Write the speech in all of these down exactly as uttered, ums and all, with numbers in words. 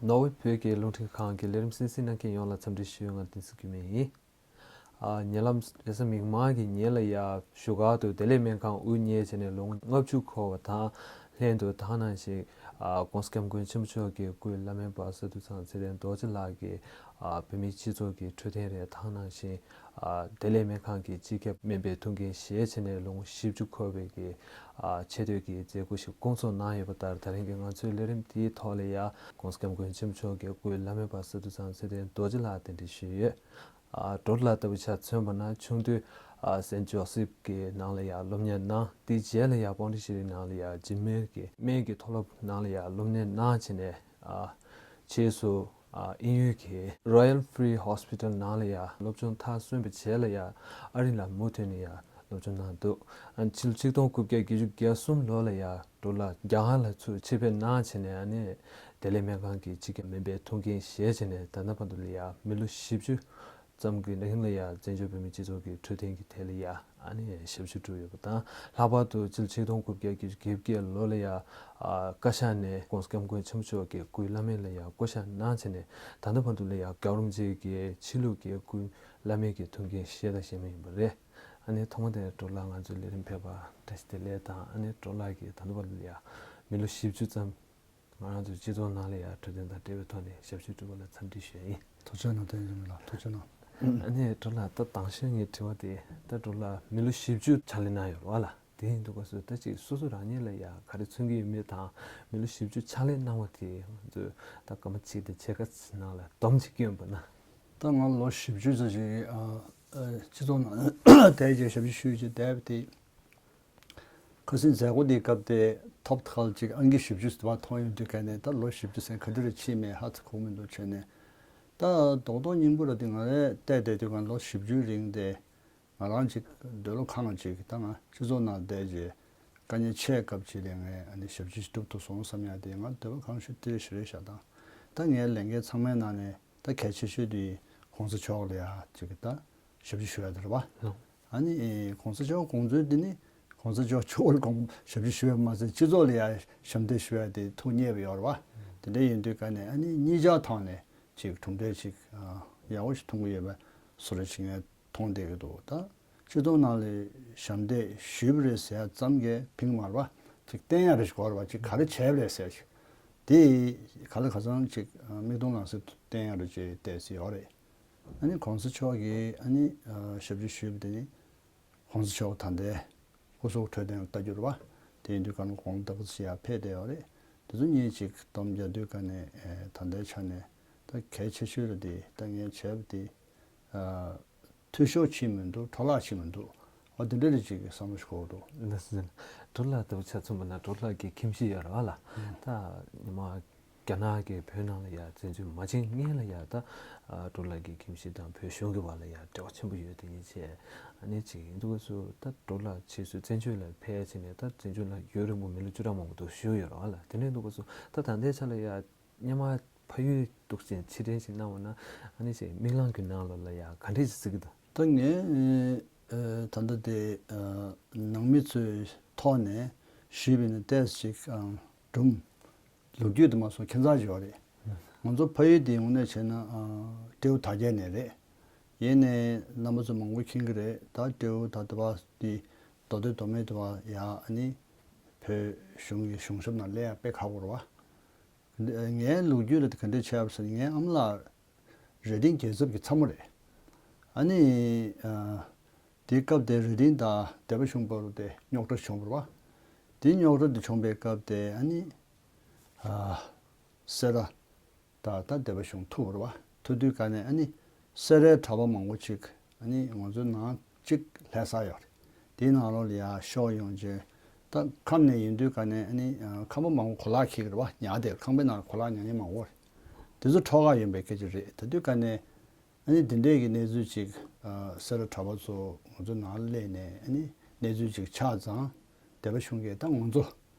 ནོར་ཝེ་བོད་ཀྱི་རླུང་འཕྲིན་ཁང་གི་ལས་རིམ་གསན་གཟིགས་གནང་མཁན་ཡོངས་ལ་འཚམས་འདྲི་ཞུ། ང་བསྟན་འཛིན་སྐྱིད་མེད་ཡིན། ཨ། ཉེ་ལམ་རེས་གཟའ་མིག་དམར་གྱི་ཉིན་ལ་ཡ་བཞུགས་སྒར་དུ་བདེ་ལེགས་སྨན་ཁང་དབུ་བརྙེས་བྱས་ནས་ལོ་ངོ་ལྔ་བཅུ་འཁོར་བ་དང་ལྷན་དུ། ད་ག་ནང་བཞིན་ཨ་༸གོང་ས་༸སྐྱབས་མགོན་ཆེན་པོ་མཆོག་གི་སྐུའི་བླ་སྨན་པ་ས་འདུ་ཚང་ཚེ་བརྟན་རྡོ་རྗེ་ལགས་ཀྱི་ཨ་བོད་མིའི་སྤྱི་ཚོགས་ཀྱི་འཕྲོད་བསྟེན་རེད། ད་ག་ནང་བཞིན་ཨ་བདེ་ལེགས་སྨན་ཁང་གི་སྤྱི་ཁྱབ་སྨན་པའི་ཐུགས་འགན་བཞེས་བྱས་ནས་ལོ་ངོ་བཞི་བཅུ་འཁོར་བའི་གི་ཨ་ཆེ་བསྟོད་ཀྱི་མཛད་སྒོ་ཞིག་བསྐོང་ཚོགས་གནང་ཡོད་པ་ལྟར། ད་རིང་གི་ང་ཚོའི་ལས་རིམ་དེའི་ཐོག་ལ་ཡ་༸གོང་ས་༸སྐྱབས་མགོན་ཆེན་པོ་མཆོག་གི་སྐུའི་བླ་སྨན་པ་ས་འདུ་ཚང་ཚེ་བརྟན་རྡོ་རྗེ་ལགས་གདན་འདྲེན་ཞུས་ཡོད། ཨ། ཌོ་ལར་ལྟ་བུ་ཆ་མཚོན་པ་ན་ཆུང་དུས་ཨ་སེན་ཇོ་སིབ་ཀྱི་ནང་ལ་ཡ་སློབ་གཉེར་གནང་། དེའི་རྗེས་ལ་ཡ་པོན་ཌི་ཆེ་རིའི་ནང་ལ་ཡ་འཇིབ་རྨེལ་གྱི་སྨན་གྱི་མཐོ་སློབ་ནང་ལ་ཡ་སློབ་གཉེར་གནང་བྱས་ནས། ཨ། རྗེས་སུ་ཨ་དབྱིན་ཡུལ་གྱི་Royal Free Hospital ནང་ལ་ཡ་སློབ་སྦྱོང་མཐར་སོན་པའི་རྗེས་ལ་ཡ་ཨ་རི་ལ་མུ་མཐུད་ནས་ཡ་སློབ་སྦྱོང་གནང་འདུག་ཨ། ཕྱི་ལོ་ཆིག་སྟོང་དགུ་བརྒྱ་བརྒྱད་ཅུ་གྱ་གསུམ་ལོ་ལ་ཡ་ཌོ་ལར་རྒྱ་གར་ལ་ཚུར་ཆེད་ཕེབས་གནང་བྱས་ནས། ཨ་ནི་བདེ་ལེགས་སྨན་ཁང་གི་སྤྱི་ཁྱབ་སྨན་པའི་ཐུགས་འགན་བཞེས་བྱས་ནས་ད་ལྟ་བར་དུ་ལ་ཡ་མི་ལོ་བཞི་བཅུ་ཙམ་གྱི་རིང་ལ་ཡ་བཙན་བྱོལ་བོད་མིའི་སྤྱི་ཚོགས་ཀྱི་འཕྲོད་བསྟེན་གྱི་ཐད་ལ་ཡ་ཨ་ནི་ཞབས་ཞུ་བསྒྲུབས་ཡོད་པ་དང་། ལྷག་པར་དུ་ཕྱི་ལོ་ཆིག་སྟོང་དགུ་བརྒྱ་བརྒྱད་ཅུ་གྱ་བརྒྱད་ལོ་ལ་ཡ་ཨ་བཀའ་ཤག་ནས་༸གོང་ས་༸སྐྱབས་མགོན་ཆེན་པོ་མཆོག་གི་སྐུའི་བླ་སྨན་ལ་ཡ་བསྐོ་བཞག་གནང་བྱས་ནས། ད་ལྟ་བར་དུ་ལ་ཡ་རྒྱལ་བ་རིན་པོ་ཆེ་གི་ཕྱི་ལུགས་ཀྱི་སྐུའི་བླ་སྨན་གྱི་ཐུགས་འགན་བཞེས་དང་བཞེས་མུས་ཡིན་པ་རེད། ཨ་ནི་ཐོག་མ་དེ་ཌོ་ལར་ང་ཚོའི་ལས་རིམ་ཕེབས་པར་བཀྲ་ཤིས་བདེ་ལེགས་དང་། ཨ་ནི་ཌོ་ལར་གྱིས་ད་ལྟ་བར་དུ་ལ་ཡ་མི་ལོ་བཞི་བཅུ་ཙམ་ང་རང་ཚོའི་སྤྱི་ཚོགས་ནང་ལ་ཡ་འཕྲོད་བསྟེན་དང་འབྲེལ་བའི་ཐོག་ནས་ཞབས་ཞུ་བསྒྲུབས་པ་ལ་འཚམས་འདྲི་ཞུ་ཡ་ཡིན། ཐུགས་རྗེ་གནང་། བསྟན་འཛིན་ལགས་ཐུགས་རྗེ་གནང་། ཨ་ནི་ཌོ་ལར་ད་དང་ཤོས་ངའི་དྲི་བ་དེ། ད་ཌོ་ལར་མི་ལོ་བཞི་བཅུ་ཕྱག་ལས་གནང་ཡོད་རེད་བ་ལ། དེ་ཡིན་དུས་སྐབས་སུ་ད་ཅིག་སོ་སོ་རང་ཉིད་ལ་ཡ་ག་རེ་མཚོན་གྱི་ཡོད་མེད་དང་། མི་ལོ་བཞི་བཅུ་ཕྱག་ལས་གནང་བ་དེ་ང་ཚོས་ད་སྐར་མ་གཅིག་དང་ཕྱེད་ཀ་ནང་ལ་སྡོམ་ཅིག་སྐྱོན་པ་ན། ད་ང་ལོ་བཞི་བཅུ་ཙམ་ཞིག་ཨ་ཨ་སྤྱི་ཚོགས་ནང་བསྡད་རྗེས་ཞབས་ཕྱི་ཞུས་རྗེས་བསྡད་པ་དེ། ཁ་སང་མཛད་སྒོ་འདིའི་སྐབས་དེ་ཐོབ་ཐང་ཅིག་ཨང་ཀི་བཞི་བཅུ་ཙམ་མཐོང་ཡོང་དུས་ག་ནས་ད་ལོ་བཞི་བཅུ་ཟེར་ག་འདྲ་རེ་ཕྱིན་མེད་ཧ་ཚ་གོ་མི་འདུག་བྱས་ནས། ད་རྡོག་རྡོག་སྙིང་པོ་ར་དེ་ང་རས་བལྟས་བསྡད་དུས་ག་ལོ་བཞི་བཅུའི་རིང་དེ་ང་རང་ཅིག་འདོད་བློ་ཁེངས་ཅིག་ད་ང་སྤྱི་ཚོགས་ནང་བསྡད་རྗེས་དཀའ་ངལ་ཆེ་སྐབས་ཅིག་ལ་ངས་ཨ་ནི་ཞབས་ཕྱི་ཞིག་སྒྲུབ་ཐུབ་སོང་བསམ་ཡ་དེ་ང་འདོད་བློ་ཁེངས་ཤོས་དེ་རེད་ཞུ་རེད་བཞག་དང་། ད་ངའི་ལས་འགན་ཚང་མའི་ནང་ནས་ད་གལ་ཆེ་ཤོས་དེ་གོང་ས་མཆོག་ལ་ཡ་ཅིག་ད་ཞབས་ཕྱི་ཞུ་ཡ་དེ་རེད་བ། ཨ་ནི་ཨེ་གོང་ས་མཆོག་དགོངས་ཚུལ་འདི་ནི་གོང་ས་མཆོག་མཆོག་ལ་དགོངས་ཞབས་ཕྱི་ཞུ་ཡ་མ་ཟད་སྤྱི་ཚོགས་ལ་ཡ་ཞབས་འདེགས་ཞུ་ཡ་དེ་ཐུགས་མཉེས་པ་ཡོད་རེད་བ། དེ་འདྲ་ཡིན་དུས་ག་ནས་ཨ་ནི་གཉིས་ཆ་ཐོག་ནས་ཅིག་གྲུབ་འབྲས་ཅིག་ཨ་ཡག་པོ་ཞིག་ཐོན་གྱི་ཡོད་པའི་བཟོ་འདྲ་ཅིག་ངས་མཐོང་བསྡད་ཀྱི་འདུག་ད་སྤྱི་ཚོགས་ནང་ལ་ཞབས་འདེགས་ཞུས་པ་རེད་ཟེར་ཡ་ཙམ་གྱིས་ཕན་གྱི་མ་རེད་བ། ཅིག་བསྟན་ཡ་རེ་ཞིག་དགོས་རེད་བ། ཅིག་ག་རེ་བྱས་པ་རེད་ཟེར་ཅིག་དེ་ག་ལ་ག་ཚང་ཅིག་མིག་མཐོང་ལག་ཟིན་དུ་བསྟན་ཡ་རེ་ཅིག་བལྟས་ཟིན་ཡོད་རེད། ཨ་ནི་གོང་ས་མཆོག་གིས་ཨ་ནི་ཨ་ཞབས་ཕྱི་ཞུས་པ་དེ་ནི་གོང་ས་མཆོག་ད་ལྟའི་སྐུ་གཟུགས་འཕྲོད་བསྟེན་ལ་ལྟ་རྒྱུ་རེད་བ། དེ་ཡིན་དུས་ག་ནས་དགོངས་དག་ཞིག་ཡར་ཕེབས་བསྡད་ཡོད་རེད། དེ་ཚོ་གཉིས་ཅིག་སྡོམ་རྒྱག་དུས་ག་ནས་ཨེ་ད་ལྟའི་ཆ་ནས་ད་གལ་ཆེ་ཤོས་རེད་དེ། ད་ངས་བྱས་པ་དེ་ཨ་འཐུས་ཤོར་ཕྱིན་མི་འདུག་འཕྲོ་བརླག་ཕྱིན་མི་འདུག་འོ་དེ་འདྲ་རེ་ཅིག་བསམ་བློ་ཞིག་འཁོར་འདུག་ལགས་སོ། ཌོ་ལར་ལྟ་བུ་ཆ་མཚོན་པ་ན་ཌོ་ལར་གྱི་ཁྱིམ་གཞིས་ཡོད་རེད་བ་ལ། ད་ཉི་མ་རྒྱ་ནག་གིས་བོད་ནང་ལ་ཡ་བཙན་འཛུལ་མ་བྱེད་སྔོན་ལ་ཡ་ད་ཨ་ཌོ་ལར་གྱི་ཁྱིམ་གཞིས་དང་བོད་གཞུང་གི་བར་ལ་ཡ་འབྲེལ་བ་ཆེན་པོ་ཡོད་དེ་ཡིན་ཆེ། ཨ་ནི་ཅིག་ཡིན་འདུག་སུ་ད་ཌོ་ལར་ཕྱིས་སུ་བཙན་བྱོལ་ལ་ཕེབས་ཕྱིན་ནས་ད་བཙན་བྱོལ་ལ་ཡུན་རིང་པོ་མི་ལོ་བཅུ་ཕྲག་མང་པོ་འདུག་བཞུགས་ཡོད་རེད་བ་ལ། དེ་འདྲ་འདུག་སུ་ད་ད་ལྟའི་ཆ་ལ་ཡ་སྔོན་མ་ཕ་ཡུལ་འདུག་ཅིང་ཕྱིར་དྲན་ཞིག་གནང་བ་ན། ཨ་ནི་ཅིག་མིག་ལམ་གྱི་ནང་ལོགས་ལ་ཡ་ག་འདྲས་ཞིག་གཟིགས་ཀྱི་འདུག་ད་ངས་ཨ་ད་ལྟ་དེ་ཨ་ནང་མི་ཚོའི་ཐོག་ནས་ཞུས་པ་ཡིན་ན་ཏོག་ཙམ་ཅིག་ཨ་སྒྲུང་ལོ་རྒྱུས་དེ་མ་སོང་ཁྱད་མཚར་ཅིག་ཡོད་རེད། ང་ཚོ་ཕ་ཡུལ་དེ་དངོས་གནས་བྱས་ན་ཨ་སྤྲེའུ་དར་རྒྱས་ནས་རེད། ཡིན་ནའི་རྣམ་པ་ཚོ་མང་པོ་མཁྱེན་གྱི་རེད། ད་སྤྲེའུ་ད་ལྟ་བ་དེ་མདོ་སྟོད་མདོ་སྨད་དུ་བ་ཡ་ཨ་ནི་བོད་གཞུང་གི་གཞུང་ཞབས་ནང་སླེབས་ཡ་དཔེ་ཁག་པོ་རེད་བ། ངའི་ལོ་རྒྱུས་ལ་དེ་ག་འདྲས་ཆགས་པ་ཟེར་ན། ངའི་ཨ་མ་ལགས་རྭ་སྒྲེང་རྒྱལ་ཚབ་ཀྱི་ཚ་མོ་རེད། ཨ་ནི་ཨ་དེའི་སྐབས་དེ་རྭ་སྒྲེང་དང་སྡེ་པ་གཞུང་བར་དུ་དེ་རྙོག་དྲ་བྱུང་བ་རེད་བ། དེ་རྙོག་དྲ་དེ་བྱུང་བའི་སྐབས་དེ་ཨ་ནི་ཨ་སེ་ར་དང་ད་སྡེ་པ་གཞུང་ཐུག་པ་རེད་བ། ཐུག་དུས་ག་ནས་ཨ་ནི་སེ་རའི་གྲྭ་པ་མང་པོ་ཅིག་ཨ་ནི་ང་ཚོའི་ནང་གཅིག་ལྷ་ས་ཡོད་རེད། དེའི་ནང་ལོགས་ལ་ཡར་ཤོག་ཡོང་རྗེས་ད་ཁམས་ནས་ཡིན་དུས་ག་ནས་ཨ་ནི་ཁམས་པ་མང་པོ་གོ་ལག་འཁྱེར་གྱི་རེད་བ། ཉལ་དེ་ཁང་པའི་ནང་ལ་གོ་ལག་ཉལ་མཁན་མང་པོ་རེད། དེ་ཚོ་འཕྲོག་ག་ཡོང་པའི་སྐད་ཆ་རེད། ད་དུས་ག་ནས་ཨ་ནི་དེ་འདྲས་ཀྱི་གནས་ཚུལ་ཅིག་ཨ་སེ་ར་གྲྭ་པ་ཚོ་ང་ཚོ་ནང་ལ་སླེབས་ནས་ཨ་ནི་གནས་ཚུལ་ཅིག་ཆགས་ཙང་སྡེ་པ་གཞུང་གིས་ད་ང་ཚོ་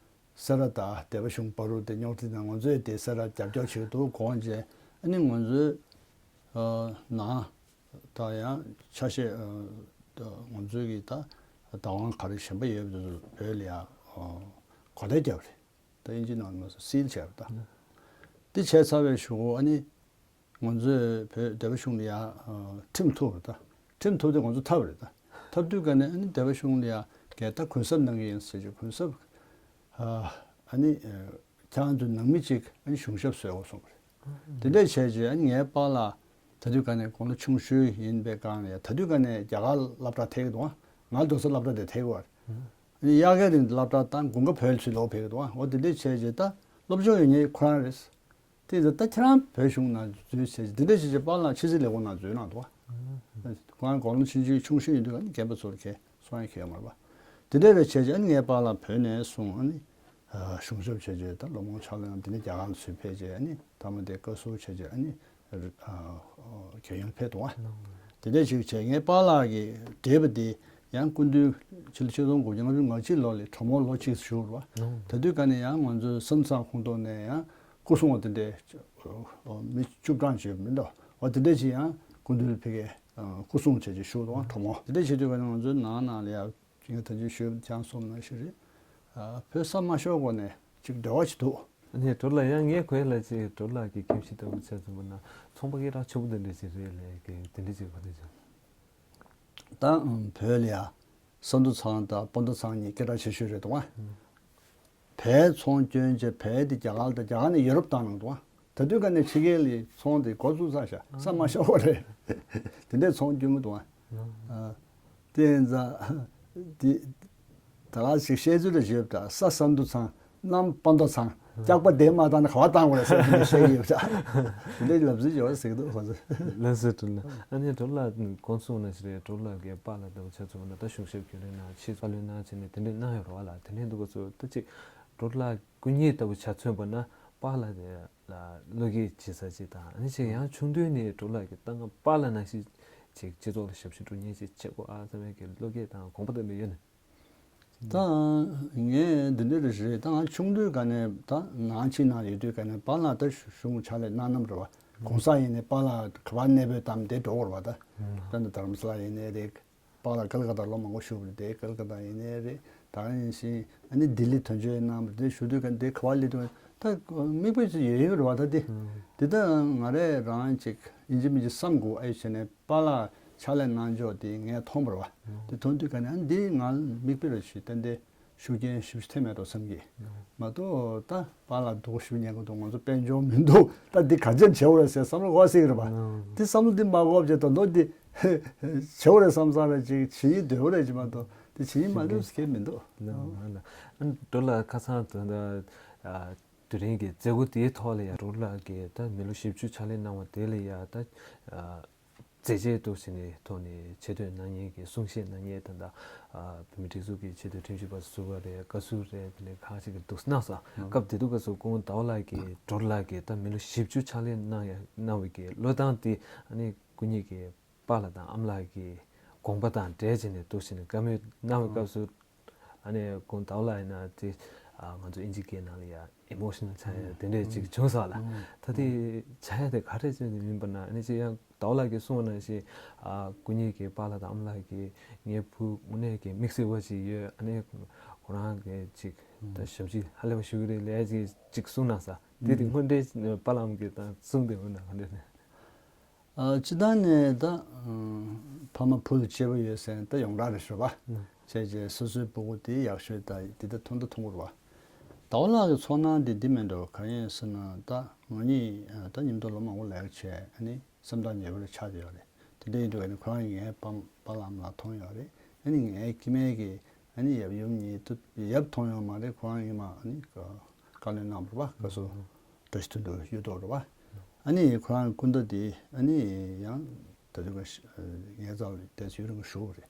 སེ་ར་དང་སྡེ་པ་གཞུང་བར་དུ་དེ་རྙོག་དྲ་དང་། ང་ཚོས་དེ་སེ་ར་རྒྱབ་སྐྱོར་བྱེད་ཀྱི་འདུག་དགོངས་རྗེས་ཨ་ནི་ང་ཚོའི་ཨ་ནང་དང་ཡང་ཆ་ཤས་ཨ་ང་ཚོའི་གི་ད་བདག་དབང་ག་རེ་གཞན་པ་ཡོད་པ་དེ་ཚོ་བོད་ལ་ཡ་ཨ་གོ་བརྡ་བརྒྱབ་རེད། ད་དབྱིན་ཇི་ནང་ལ་སིལ་བྱས་པ་ད། དེ་བྱས་ཚར་བའི་གཞུག་གུ་ཨ་ནི་ང་ཚོས་བོད་སྡེ་པ་གཞུང་ལ་ཡ་ཁྲིམས་ཐུག་རེད་ད། ཁྲིམས་ཐུག་དེ་ང་ཚོ་ཐབ་རེད་ད། ཐབ་དུས་ག་ནས་ཨ་ནི་སྡེ་པ་གཞུང་ལ་ཡ་གས་ད་གུན་གསབ་གནང་གི་ཡིན་ཟེར་གྱི་གུན་གསབ། ཨ་ནི་ཁྱེད་རང་ཚོའི་ནང་མི་གཅིག་ཨ་ནི་གཞུང་ཞབས་བཟོས་དགོས་གསུངས་པ་རེད། དེ་འདྲས་བྱས་རྗེས་ཨ་ནི་ངའི་པཱ་ལགས་ད་དུས་ག་ནས་དགུང་ལོ་ཆུང་ཤོས་ཡིན་པའི་སྒང་ལ་ཡ་ད་དུས་ག་ནས་རྒྱ་གར་སློབ་གྲྭ་ཐེག་གི་འདུག་ང་རྡོ་སོལ་སློབ་གྲྭ་དེ་ཐེག་གི་བར། ཨ་ནི་དབྱར་ཁའི་རིང་སློབ་གྲྭ་དང་དགུན་ཁ་བོད་ལ་ཚུར་ལོག་ཕེབས་ཀྱི་འདུག་འོ་དེ་འདྲས་བྱས་རྗེས་ད་སློབ་སྦྱོང་ཡོད་མཁན་ཁོ་རང་རེད། དེ་ཡིན་ཙང་ད་ཁྱེད་རང་བོད་གཞུང་ནང་འཛུལ་བྱས་འདི་འདྲ་བྱས་བྱས་པཱ་ལགས་ཕྱི་སྲིད་ལས་ཁུངས་ནང་འཛུལ་གནང་འདུག་ཁོ་རང་དགུང་ལོ་ཆུང་ཆུང་ཆུང་ཤོས་ཡིན་དུས་ཨ་ནི་རྒན་པ་ཚོ་ལ་ཁྱེད་གསུང་ཡ་ཁྱེད་ཡོད་མ་རེད་པ། དེ་འདྲ་རེད་བྱས་བྱས་ཨ་ནི་ངའི་པཱ་ལགས་བོད་ནས་སོང་ཨ་ནི་གཞུང་ཞབས་བྱས་བྱས་ད་སློབ་དཔོན་ཕྱག་ལེན་འདི་ནས་རྒྱ་གར་ལ་ཚུར་ཕེབས་བྱས་ཨ་ནི་མཐའ་མ་དེ་བཀའ་ཟུར་བྱས་བྱས་ཨ་ནི་རྒྱལ་ཡོངས་ཕེབས་འདུག་བ། དེ་འདྲ་ཞིག་བྱས་ངའི་པཱ་ལགས་ཀྱིས་བགྲེས་པ་དེ་ཡང་སྐུ་མདུན་ཕྱི་ལོ་ཆིག་སྟོང་དགུ་བརྒྱ་ལྔ་བཅུ་ང་གཅིག་ལོ་ལ་གྲོགས་མོ་ལོ་གཅིག་བཞུགས་རེད་བ། ད་དུས་ག་ནས་ཡང་ང་ཚོའི་བསམ་ཚང་ཁོངས་གཏོགས་ནས་ཡང་སྐུ་སྲུང་བ་དེ་འདྲས་མི་བཅུ་གྲངས་ཅིག་མི་འདུག་བ། དེ་འདྲས་ཅིག་ཡང་སྐུ་མདུན་ལ་ཕ་གིར་སྐུ་སྲུང་བྱས་ཅིག་བཞུགས་འདུག་བ། གྲོགས་མོ་དེ་འདྲས་བྱེད་དུས་ག་ནས་ང་ཚོའི་ནང་ནང་ལ་ཡང་ངས་ད་ཅིག་ཞུས་ཀྱང་སོང་ན་ཞིག་རེད། བོད་ས་མ་ཤོར་གོང་ནས་ཅིག་འབྲེལ་བ་ཅིག་འདུག་ཨ་ནི་གྲོགས་ལགས་ཡང་ངས་གོ་ཡ་ལ་ཅིག་གྲོགས་ལགས་ཀྱི་ཁྱིམ་གཞིས་ལྟ་བུ་ཆ་མཚོན་པ་ན་ཚོང་པ་སྐད་གྲགས་ཆེན་པོ་དེ་འདྲ་ཅིག་རེད་ལས་ཀྱི་དེ་འདྲ་ཅིག་གོ་ཐུབ་བྱུང་། ད་བོད་ལ་ཡ་ས་འདུ་ཚང་དང་སྤ་འདུ་ཚང་གཉིས་སྐད་གྲགས་ཆེ་ཤོས་རེད་འདུག་བ། བལ་ཚོང་སྐྱོན་བྱས་བལ་དེ་རྒྱ་གར་དང་རྒྱ་གར་ནས་ཡོ་རོབ་བཏང་གནང་འདུག་བ། ད་དུས་ག་ནས་ཕྱི་རྒྱལ་ལ་ཚོང་དེ་འགོ་བཙུགས་ཚར་ཤག་ས་མ་ཤོར་བ་རེད། དེ་འདྲའི་ཚོང་སྐྱོན་གྱི་འདུག་བ། དེ་ཡིན་ཙང་དེ་ད་ག་ཞིག་བཤད་ཚུལ་རེ་བྱེད་པ་འདྲ་ས་ས་འདུ་ཚང་། གནམ་སྤ་འདོ་ཚང་། སྐྱག་པ་དེ་མ་བཏང་ན་ག་བ་བཏང་དགོས་རེད་ཟེར་ནས་བཤད་ཀྱི་ཡོད་ཤག་དེ་འདྲའི་ལབ་ཚུལ་ཡོད་ཟེར་གྱི་འདུག་ཁོ་ཚོས། ལགས་སོ་གྲོགས་ལགས། ཨ་ནི་གྲོགས་ལགས་གོང་གསུངས་ནང་བཞིན་རེད། གྲོགས་ལགས་ཀྱི་པཱ་ལགས་ལྟ་བུ་ཆ་མཚོན་པ་ན་ད་གཞུང་ཞབས་རྒྱུན་ལས་ནང་ཕྱིས་བཀའ་བློན་གནང་བྱས་ནས་དེ་འདྲས་གནང་ཡོད་རེད་བ་ལགས། དེ་འདྲས་འདུག་ག་ཚོད་ད་ཅིག་གྲོགས་ལགས་སྐུ་ཉིད་ལྟ་བུ་ཆ་མཚོན་པ་ན་པཱ་ལགས་དེ་ལ་བློ་སྐྱེད་བྱེད་ས་ཅིག་དང་ཨ་ནི་ཅིག་ཡང་ཆུང་དུས་ནས་གྲོགས་ལགས་ཀྱི་ད་སྔ་པཱ་ལགས་ནང་བཞིན་ཅིག་སྤྱི་ཚོགས་ལ་ཞབས་ཞུ་སྒྲུབ་མཁན་ཅིག་བྱེད་དགོས་ཨ་བསམ་ཡས་ཀྱི་བློ་སྐྱེད་དང་དགོངས་པ་དེ་འདྲ་ཡོད་ན། ད་ངས་འདི་འདྲ་རེད་ད། ང་ཆུང་དུས་ག་ནས་ད་ནང་ཆེན་ནང་ཡོད་དུས་ག་ནས་པཱ་ལགས་ད་གཞུང་ཕྱག་ལས་གནང་ནམ་རེད་བ། གོང་ས་ཡིན་ནས་པཱ་ལགས་ག་པར་གནས་སྤོས་བཏང་དེ་འགྲོ་དགོས་རེད་བ་ད། ད་ནི་དྷ་རམ་ས་ལ་ཡིན་ནའི་རེད། པཱ་ལགས་ཀལ་ཀ་ཏ་ལོ་མང་པོ་བཞུགས་པ་རེད་དེ་ཀལ་ཀ་ཏ་ཡིན་ནའི་རེད། ད་ག་ནང་བཞིན་ཨ་ནི་ལྡི་ལི་དོན་གཅོད་གནང་བ་རེད་དེ་བཞུགས་དུས་ག་ནས་དེ་ག་པར་སླེབས་དུས་ད་མིག་དཔེ་ཚོ་ཡོད་ཡོད་རེད་བ་ད་དེ། དེ་ད་ང་རས་རང་ཅིག་ཡིན་གཅིག་མིན་གཅིག་བསམ་དགོས་ཨེ་བྱས་ནས། པཱ་ལགས་ཕྱག་ལས་གནང་ཕྱོགས་དེ་ངས་མཐོང་བ་རེད་བ། དེ་མཐོང་དུས་ག་ནས་ཨ་འདི་ང་མིག་དཔེ་རེ་ཞིག་ཏན་ཏན་ཤུགས་རྐྱེན་ཞེ་པོ་ཅིག་ཐེབས་མེད་འགྲོ་བསམ་གི། མ་གཏོགས་ད་པཱ་ལགས་སྡུག་ཞུ་ཉན་གི་འདུག་ང་ཚོ་དཔལ་འབྱོར་མི་འདུག་ད་འདི་ག་ཅན་བྱེད་འོ་རེད་ཟེར་བསམ་བློ་འཁོར་སྲིད་གི་རེད་བ། དེ་བསམ་བློ་འདི་མ་འཁོར་བྱས་ད་མདོ་འདི་བྱེད་འོ་རེད་བསམ་བསམ་རེ་ཅིག་བྱེད་ཡིན་འདོད་འོ་རེད་ཅིག་མ་གཏོགས་དེ་བྱེད་ཡིན་མ་འདོད་ཟེར་མཁན་མི་འདུག་ལགས་ལགས། ཨ་འགྲོ་ལ་ཁ་སང་དུ་ད་དུས་རིང་གི་མཛད་སྒོ་དེའི་ཐོག་ལ་ཡང་འགྲོ་ལ་གི་ད་མི་ལོ་བཞི་བཅུ་ཕྱག་ལས་གནང་བ་དེ་ལ་ཡང་ད། མཛད་རྗེས་འདུག་ཟེར་ནས་ཐོག་ནས་ཆེ་བསྟོད་གནང་མཁན་གྱི་གསུང་བཤད་གནང་མཁན་ད་ལྟ་བོད་མིའི་སྒྲིག་འཛུགས་ཀྱི་ཆེས་མཐོའི་ཁྲིམས་ཞིབ་པ་ཟུར་པ་རེད། བཀའ་ཟུར་རེད། དེ་ལས་ཁག་ཅིག་གིས་འདུག་གནང་སོང་། སྐབས་དེ་དུས་སྐབས་སུ་སྐུ་ངོ་ཟླ་བ་ལགས་ཀྱིས་འགྲོ་ལགས་ཀྱིས་ད་མི་ལོ་བཞི་བཅུ་ཕྱག་ལས་གནང་ཡ་གནང་བའི་གི་བློས་བཏང་དེ་ཨ་ནི་སྐུ་ཉིད་ཀྱི་པཱ་ལགས་དང་ཨ་མ་ལགས་ཀྱི་དགོངས་པ་དང་འབྲེལ་བྱས་ནས་འདུག་ཟེར་ནས་བཀའ་མོལ་གནང་བའི་སྐབས་སུ། ཨ་ནི་ཁོང་ཟླ་བ་ལགས་ཡིན་ན་དེ་ང་ཚོ་ཨིན་ཇི་སྐད་ནང་ལ་ཡ་ཨི་མོ་ཤི་ནལ་ཆགས་ཡ་དེ་འདྲས་ཅིག་བྱུང་སོང་ལ། ད་དེ་ཆགས་ཡ་དེ་ག་རེ་བྱས་ནས་མིན་པ་ན་ཨ་ནི་ཅིག་ཡང་ཟླ་བ་ལགས་ཀྱིས་གསུངས་པ་ནང་བཞིན་སྐུ་ཉིད་ཀྱི་པཱ་ལགས་དང་ཨ་མ་ལགས་ཀྱིས་ངའི་བུ་དངོས་གནས་ཀྱི་དམིགས་བསལ་བ་ཅིག་ཡོད། ཨ་ནི་ཁོ་རང་གིས་ཅིག་ད་ཞབས་ཕྱི་ཧ་ལས་པ་ཞུ་གི་རེད་ལས་ཅིག་ཅིག་གསུངས་གནང་ས་དེ་དེ་དངོས་འབྲེལ་པཱ་ལགས་ཀྱིས་ད་གསུངས་དེ་འོ་ན་ག་འདྲས་ནས། ཨ་སྤྱི་བཏང་ནས་ད་ཕ་མ་བུ་ལ་གཅེས་པོ་ཡོད་ཟེར་ན་ད་ཡོངས་གྲགས་རེད་ཤོད་པ། བྱས་རྗེས་སོ་སོའི་སྤུ་གུ་དེ་ཡག་ཤོས་ད་དེ་ད་མཐོང་ད་མཐོང་གི་རེད་བ། ཟླ་བ་ལགས་ཀྱི་ཚོར་སྣང་དེ་འདི་མེད་འགྲོ་ག་ཡིན་ཟེར་ན་ད་ང་གཉིས་ད་མཉམ་དུ་ལོ་མང་པོ་ལས་ཀ་བྱས་ཨ་ནི་སེམས་ཐག་ཉེ་པོ་ལ་ཆགས་བསྡད་ཡོད་རེད། དེ་འདྲ་ཡིན་དུས་ཨ་ནི་ཁོ་རང་གིས་ངའི་པཱ་པཱ་ལགས་ཨ་མ་ལགས་མཐོང་ཡོད་རེད། ཨ་ནི་ངའི་སྐྱེ་དམན་གྱི་ཨ་ནི་ཡབ་ཡུམ་གཉིས་ད་ཡབ་མཐོང་ཡོད་མ་རེད། ཁོ་རང་ཉི་མ་ཨ་ནི་བཀའ་བློན་གནང་བ་རེད་བ། བཀའ་ཟུར་བཀྲ་ཤིས་དོན་གྲུབ་གཡུ་ཐོག་རེད་བ། ཨ་ནི་ཁོ་རང་སྐུ་ཟླ་དེ་ཨ་ནི་ཡང་ད་དུང་ངའི་རྩ་བ་ལ་ཏོག་ཙམ་ཡུན་རིང་པོ་བཞུགས་པ་རེད།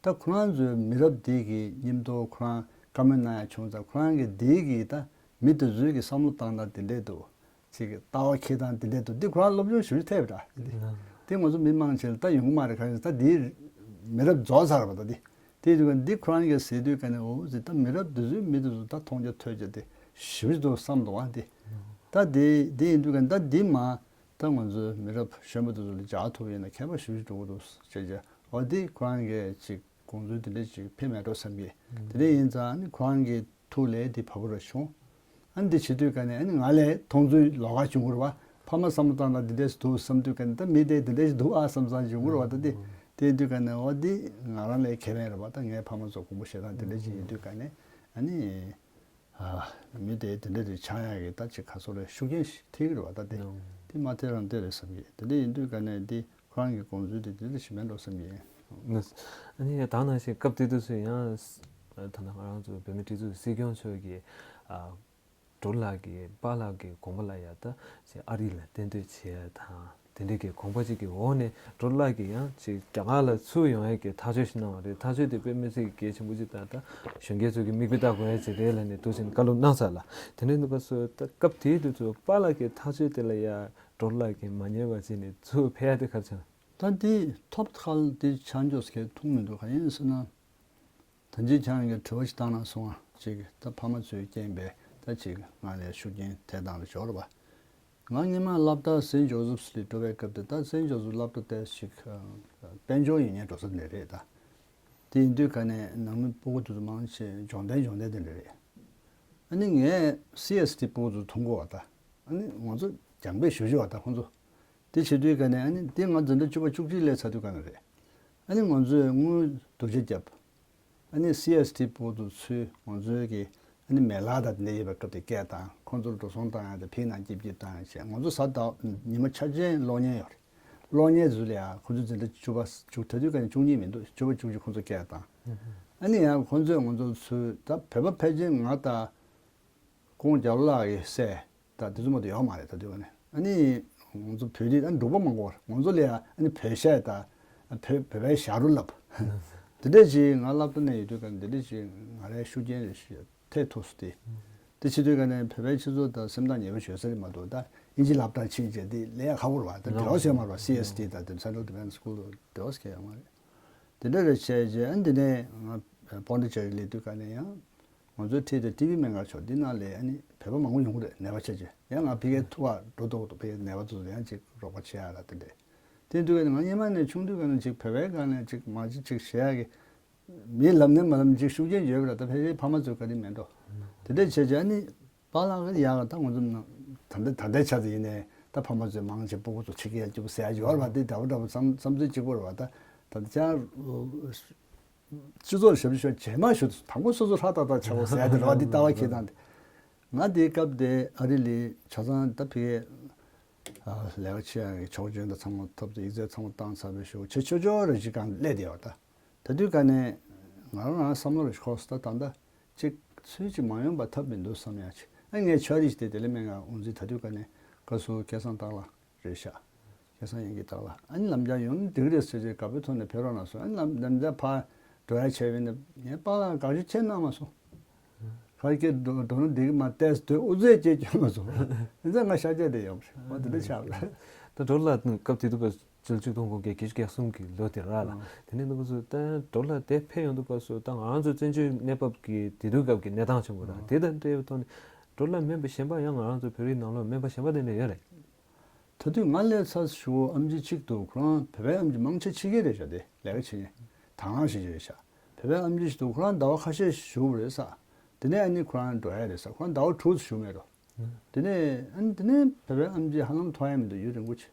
ད་ཁོ་རང་ཚོའི་མི་རབས་དེ་གི་མཉམ་དུ་ཁོ་རང་བཀའ་མོལ་གནང་ཡ་བྱུང་ཙང་ཁོ་རང་གི་དེ་གི་ད་མི་དེ་ཚོའི་གི་བསམ་བློ་བཏང་སྟངས་དེ་འདྲས་འདུག་ཅིག་ལྟ་བ་འཁྱེར་སྟངས་དེ་འདྲས་འདུག་འདི་ཁོ་རང་སློབ་སྦྱོང་ཞེ་པོ་ཅིག་ཐེབས་ར། འདི་ང་ཚོ་མི་མང་ཆེ་ལ་ད་ཡོང་གི་མ་རེད། ག་རེ་ད་འདི་མི་རབས་རྫོགས་ཚར་བ་ད་འདི། དེ་དུས་འདི་ཁོ་རང་གིས་ཟེར་དུས་ག་ནས་འོ་ཟེར་ད་མི་རབས་འདི་ཚོའི་མི་འདི་ཚོ་ད་མཐོང་རྒྱ་ཐོས་རྒྱ་དེ་ཞེ་པོ་ཅིག་འདུག་བསམ་འདུག་ཨ། འདི་ད་དེ་དེ་ཡིན་དུས་ག་ནས་ད་འདི་མ་ད་ང་ཚོའི་མི་རབས་གཞོན་པ་འདི་ཚོ་ལ་སྦྱར་ཐུབ་ཡིན་ན་ཁྱད་པར་ཞེ་པོ་ཅིག་འགྲོ་གི་འདུག་ཅེས་བྱས། འོ་འདི་ཁོ་རང་གིས་ཅིག་དགོངས་ཚུལ་དེ་འདྲ་ཅིག་ཕེབས་མེད་འགྲོ་བསམ་གི། དེ་འདྲ་ཡིན་ཙང་ནི་ཁོ་རང་གི་ཐུགས་ལ་འདི་བབས་པ་ར་བྱུང་། ཨ་ནི་འདི་བྱེད་དུས་ཀ་ནས་ཨ་ནི་ང་ལས་མཐོང་ཚུལ་ལོགས་ཀ་བྱུང་གི་རེད་བ། ཕ་མ་བསམ་བློ་བཏང་ན་འདི་འདྲས་སུ་འདུག་བསམ་དུས་ཀ་ནས་ད་མི་དེ་འདི་འདྲས་ཞིག་འདུག་ཨ་བསམ་བསམ་བྱུང་གི་རེད་བ། ད་འདི་དེ་དུས་ཀ་ནས་འོ་འདི་ང་རང་ལས་ཁེ་ཕན་རེད་བ། ད་ངའི་ཕ་མ་ཚོ་དགོངས་པ་བཞེས་སྟངས་འདི་འདྲས་ཅིག་ཡིན་དུས་ཀ་ནས་ཨ་ནི། ཨ། མི་དེ་དེ་འདྲ་རེ་ཆགས་ཡག་གི་ད་ཅིག་ཁ་སོ་རེ་ཤུགས་རྐྱེན་ཞིག་ཐེབས་ཀྱི་རེད་བ། ད་དེ་ནོ། དེ་མ་ཐེབས་རང་དེ་རེད་བསམ་གྱི། དེ་འདྲ་ཡིན་དུས་ག་ནས་དེ་ཁོ་རང་གི་དགོངས་ཚུལ་དེ་དེ་འདྲ་ཞིག་མེད་འགྲོ་བསམ་གྱི་ཡིན། ནོ། ཨ་ནི་ད་ནང་བཞིན་སྐབས་དེ་དུས་སུ་ཡང་ད་ནང་ང་རང་ཚོ་བོད་མི་སྒྲིག་འཛུགས་སྲིད་སྐྱོང་མཆོག་གིས་ཨ། སྒྲོལ་ལགས་ཀྱི་པཱ་ལགས་ཀྱི་དགོངས་པ་ལ་ཡ་ད་ཅིག་ཨ་རི་ལ་གཏན་སྡོད་བྱས་དང་དེ་འདྲ་གི་དགོངས་པ་ཅིག་གི་འོག་ནས་སྒྲོལ་ལགས་ཀྱིས་ཡང་ཅིག་རྒྱ་གར་ལ་ཚུར་ཡོང་ཡས་ཀྱི་ཐག་གཅོད་ཞིག་གནང་བ་རེད། ཐག་གཅོད་དེ་དཔེ་མི་སྲིད་གལ་ཆེན་པོ་ཅིག་དང་ད་གཞོན་སྐྱེས་ཚོ་གི་མིག་དཔེ་ལྟ་དགོས་ཡས་ཅིག་རེད་ལབ་ནས་འདུག་ཟིན་བཀའ་སློབ་གནང་ཚར་ལ། དེ་འདྲ་འདུག་ག་སོ་ད་སྐབས་དེའི་དུས་ཚོད་པཱ་ལགས་ཀྱི་ཐག་གཅོད་དེ་ལ་ཡ་སྒྲོལ་ལགས་ཀྱིས་མ་ཉན་པ་བྱས་ནས་ཚུར་ཕེབས་ཡ་དེ་ག་རེ་བྱུང་། ད་དེ་ཐོབ་ཐང་དེ་ཆ་འཇོག་སྐད་ཐུག་མི་འདུག་ག་ཡིན་ཟེར་ན། ད་ཅི་ཁྱེད་རང་གིས་དྲི་བ་ཞིག་བཏང་ན་སོང་ང་། ཅིག་ད་ཕ་མ་ཚོས་རྐྱེན་པས་ད་ཅིག་ང་ལ་ཤུགས་རྐྱེན་ཐེབས་སྟངས་རེ་འབྱོར་བ། ང་སྔོན་མ་སློབ་གྲྭ་སེན་ཇོ་སེབ་ལ་འགྲོ་བའི་སྐབས་དེ། ད་སེན་ཇོ་སེབ་སློབ་གྲྭ་དེ་ཞིག་དཔལ་འབྱོར་ཡིན་ཉེ་འགྲོ་ས་ནས་རེད་ད། དེ་ཡིན་དུས་ཀ་ནས་ནང་མི་སྤུ་གུ་དེ་ཚོ་མང་ཆེ་འབྱོར་ལྡན་འབྱོར་ལྡན་དེ་འདྲ་རེད། ཨ་ནི་ངས་སི་ཨེས་ཊི་སྤུ་གུ་ཚོ་མཐོང་གོ་བ་ད། ཨ་ནི་ང་ཚོ་རྒྱང་འབེབས་ཞུ་ཞུ་བ་ད་ཁོང་ཚོ། དེ་བྱེད་དུས་ཀ་ནས་ཨ་ནི་དེ་ང་འཛིན་གྲྭ་བཅུ་པ་བཅུ་གཅིག་སླེབས་ཚར་དུས་ཀ་ནས་རེད། ཨ་ནི་ང་ཚོས་དངུལ་བསྡུ་ཆ་བརྒྱབ། ཨ་ནི་སི་ཨེས་ཊི་སྤུ་གུ་ཚོས་ང་ཚོའི་གི་ཨ་ནི་མེ་ལག་དང་དེ་འདྲ་ཡོད་པའི་སྐབས་དེ་སྐད་བཏང་། ཁོང་ཚོར་འགྲོ་སོང་བཏང་ཡ་དང་ཕིའི་ནང་སྐྱིབ་སྐྱིབ་བཏང་ཡ་བྱས། ང་ཚོ་གཟའ་ཟླ་ཉི་མ་འཆར་ཅན་གློག་བརྙན་ཡོད་རེད། གློག་བརྙན་ཚོ་ལ་ཡ་ཁོང་ཚོ་འཛིན་གྲྭ་བཅུ་པ་བཅུ། དེ་དུས་ཀ་ནས་བཅུ་གཉིས་མི་འདུག་བཅུ་པ་བཅུ་གཅིག་ཁོང་ཚོ་སྐད་བཏང་། ཨ་ནི་ཡང་ཁོང་ཚོས་ང་ཚོ་ཚུར་ད་བོད་པ་ཕལ་ཆེར་ང་དང་ཀོང་རྒྱ་ལོ་ལགས་ཀྱི་སྲས་ད་དེ་ཚོ་མ་གཏོགས་ཡོད་མ་རེད། ད་དུས་ཀ་ནས་ཨ་ནི་ང་ཚོ་བོད་རིགས་ཨ་ནི་འབྲུག་པ་མང་པོ་ང་ཚོ་ལ་ཡ་ཨ་ནི་བོད་གཞས་དང་བོད་བོད་པའི་ཞབས་བྲོ་ལབ། དེ་འདྲ་ཅིག་ང་སློབ་གྲྭ་ནས་ཡོད་དུས་ཀ་ནས་དེ་འདྲ་ཅིག་ང་རའི་ཤུགས་རྐྱེན་རེ་ཞིག་ཐེབས་ཐུབ་སོང་སྟེ། དེ་བྱེད་དུས་ཀ་ནས་བོད་པའི་སྤྱི་ཚོགས་དང་སེམས་ཐག་ཉེ་པོ་བྱོས་ས་རེད་མ་གཏོགས། ད་དབྱིན་ཇི་སློབ་གྲྭར་ཕྱིན་བྱས་དེ་ལས་ཡག་ཁག་པོ་རེད་བ། ད་འབྲེལ་བ་བཟོས་མ་རེད་བ། སི་ཨེས་ཊི་དང་དེ་Central Tibetan School་དུ་འབྲེལ་བ་བཟོས་ཡོད་མ་རེད། དེ་འདྲ་རེ་བྱས་རྗེས་ཨ་ནི་དེ་ནས་ང་པོན་ཌི་ཅེ་རི་སླེབས་དུས་ཀ་ནས་ཡང་ང་ཚོའི་འཁྲིས་དེ་ཊི་བི་སྨན་ཁང་ཕྱོགས་འདི་ནང་ལ་ཨ་ནི་བོད་པ་མང་པོ་ཡོང་གི་རེད། ནད་པ་ཆེ་ཆེ། ཡང་ང་ཕ་གིའི་ཐུག་པར་འགྲོ་ཐུབ་ཀྱི་འདུག་ཕ་གིའི་ནད་པ་ཚོ་ཡང་ཅིག་རོགས་པ་བྱེད་ཡ་ལ་དེ་འདྲས། དེ་དུས་ཀ་ནས་ང་སྔོན་མ་ནས་ཆུང་དུས་ཀ་ནས་ཅིག་བོད་པའི་སྒང་ནས་ཅིག་མ་ཅིག་ཅིག་བྱེད་ཡ་གི་མི་ལབ་ནས་མ་ལབ་ཅིག་ཤུགས་རྐྱེན་ཡོད་པ་རེད། ད་ཕལ་ཆེར་ཕ་མ་ཚོའི་བཀའ་དྲིན་མེད་འགྲོ། དེ་འདྲ་བྱས་བྱས་ཨ་ནི་པཱ་ལགས་ཀྱི་ཡག་ད་ང་ཚོ་ནང་ད་ལྟ་ད་ལྟའི་ཆ་ཚ་ཡིན་ནའི་ད་ཕ་མ་ཚོས་མང་ཆེ་སྤུ་གུ་ཚོ་ཕྱི་རྒྱལ་སྐྱིད་པོ་ཟེར་ཡ་ཡོད་རེད་བ། དེ་འདྲ་པོ་འདྲ་པོ་བསམ་བསམ་ཚུལ་གཅིག་པོ་རེད་བ། ད་ད་ལྟ་ཅང་སྤྱི་ཚོགས་ཞབས་ཞུ་བྱས་མ་ཞུ་དང་པོ་སོ་སོ་ཧྲ་ཏག་ཏག་བྱ་བ་ཟེར་ཡ་དེ་རེད་བ། འདི་ལྟ་བ་ཁྱེད་དང་དེ་ང་དེའི་སྐབས་དེ་ཨ་རི་ལ་ཆ་ཚང་ད་ཕ་གིའི་ལས་ཀ་བྱེད་ཡ་གི་ཆོག་མཆན་དང་ཚང་མ་ཐོབ་སྟེ་ཡིག་ཚད་ཚང་མ་བཏང་ཚར་བའི་གཞུག་ཆེ་ཆོས་ཆོས་རེ་ཅིག་གང་སླེབས་བསྡད་ཡོད་ད། ད་དུས་ཀ་ནས་ང་རང་རང་བསམ་བློ་རེ་འཁོར་སོང་། ད་ད་ལྟ་ཅིག་ཚུལ་ཅིག་མ་ཡོང་པ་ཐབས་མི་འདུག་བསམ་ཡ་ཅིག་ཨ་ངས་ཕྱག་བྲིས་ཤིག་དེ་དེ་ལས་སྨན་ཁང་དབུ་འཛིན་ད་དུས་ཀ་ནས་བཀའ་ཟུར་སྐལ་བཟང་སྟག་ལྷ་རེད་ཤག་སྐལ་བཟང་དབྱངས་སྐྱིད་སྟག་ལྷ། ཨ་ནི་ལམ་རྒྱག་ཡོང་ན་འགྲིག་རེད་ཟེར་བྱས་དགའ་པོའི་ཐོག་ནས་ཕེབས་རོགས་གནང་སོང་། ཨ་ནི་ལམ་ལམ་རྒྱག་ཕར་འགྲོ་ཡ་བྱས་པས་ན་ངས་པཱ་ལགས་དགག་བྱ་ཆེ་གནང་མ་སོང་། ག་རེ་སྐད་འགྲོ་འགྲོ་ན་འགྲིག་གི་མ་བལྟས་སྡོད་ཨུ་ཚུགས་སྐྱེ་སྐྱོན་མ་སོང་། ཨ་ནི་ང་ཤར་རྒྱག་དེ་ཡོང་བ་རེད་བ། དེ་འདྲ་ཆགས་པ་རེད། ད་སྒྲོལ་ལགས་སྐབས་དེ་དུས་སྐབས་བཅུ་གཅིག་སྟོང་དགུ་བརྒྱ་བརྒྱད་ཅུ་གྱ་གསུམ་གྱི་ལོ་དེ་ར་ལ། ཨང་། དེ་ནས་འདུག་ག་སུ་ད་སྒྲོལ་ལགས་དེ་ཕེབས་ཡོང་དུས་སྐབས་སུ་ད་ང་རང་ཚོ་བཙན་བྱོལ་གནས་བབ་ཀྱི་དེ་དུས་སྐབས་ཀྱི་གནས་སྟངས་ཆེན་པོ་ར། ཨང་། དེ་དང་འབྲེལ་བའི་ཐོག་ནས་སྒྲོལ་ལགས་སྨན་པ་གཞན་པ་ཡང་ང་རང་ཚོ་བོད་རིགས་ནང་ལོགས་སྨན་པ་གཞན་པ་དེ་འདྲ་ཡོད་རེད། ད་དུས་ང་སླེབས་ཚར་ཞུ་བོ་ཨམ་ཆི་གཅིག་འདུག་ཁོ་རང་བོད་པའི་ཨམ་ཆི་མང་ཆེ་ཕྱི་རྒྱལ་རེད་ཤག་དེ་ལས་ཀ་བྱེད་མཁན་དང་བླངས་བྱེད་ཀྱི་རེད་ཤག་བོད་པའི་ཨམ་ཆི་ཞིག་འདུག་ཁོ་རང་ཟླ་བ་ཁ་ཤས་བཞུགས་པ་རེད་ས། དེ་ནས་ཨ་ནི་ཁོ་རང་འགྲོ་ཡ་རེད་ས། ཁོ་རང་ཟླ་བ་དྲུག་ཙམ་བཞུགས་མེད་འགྲོ། དེ་ནས་ཨ་ནི་དེ་ནས་བོད་པའི་ཨམ་ཆི་ཧ་ལམ་མཐོང་ཡ་མི་འདུག་ཡུན་རིང་པོ་ཆེ།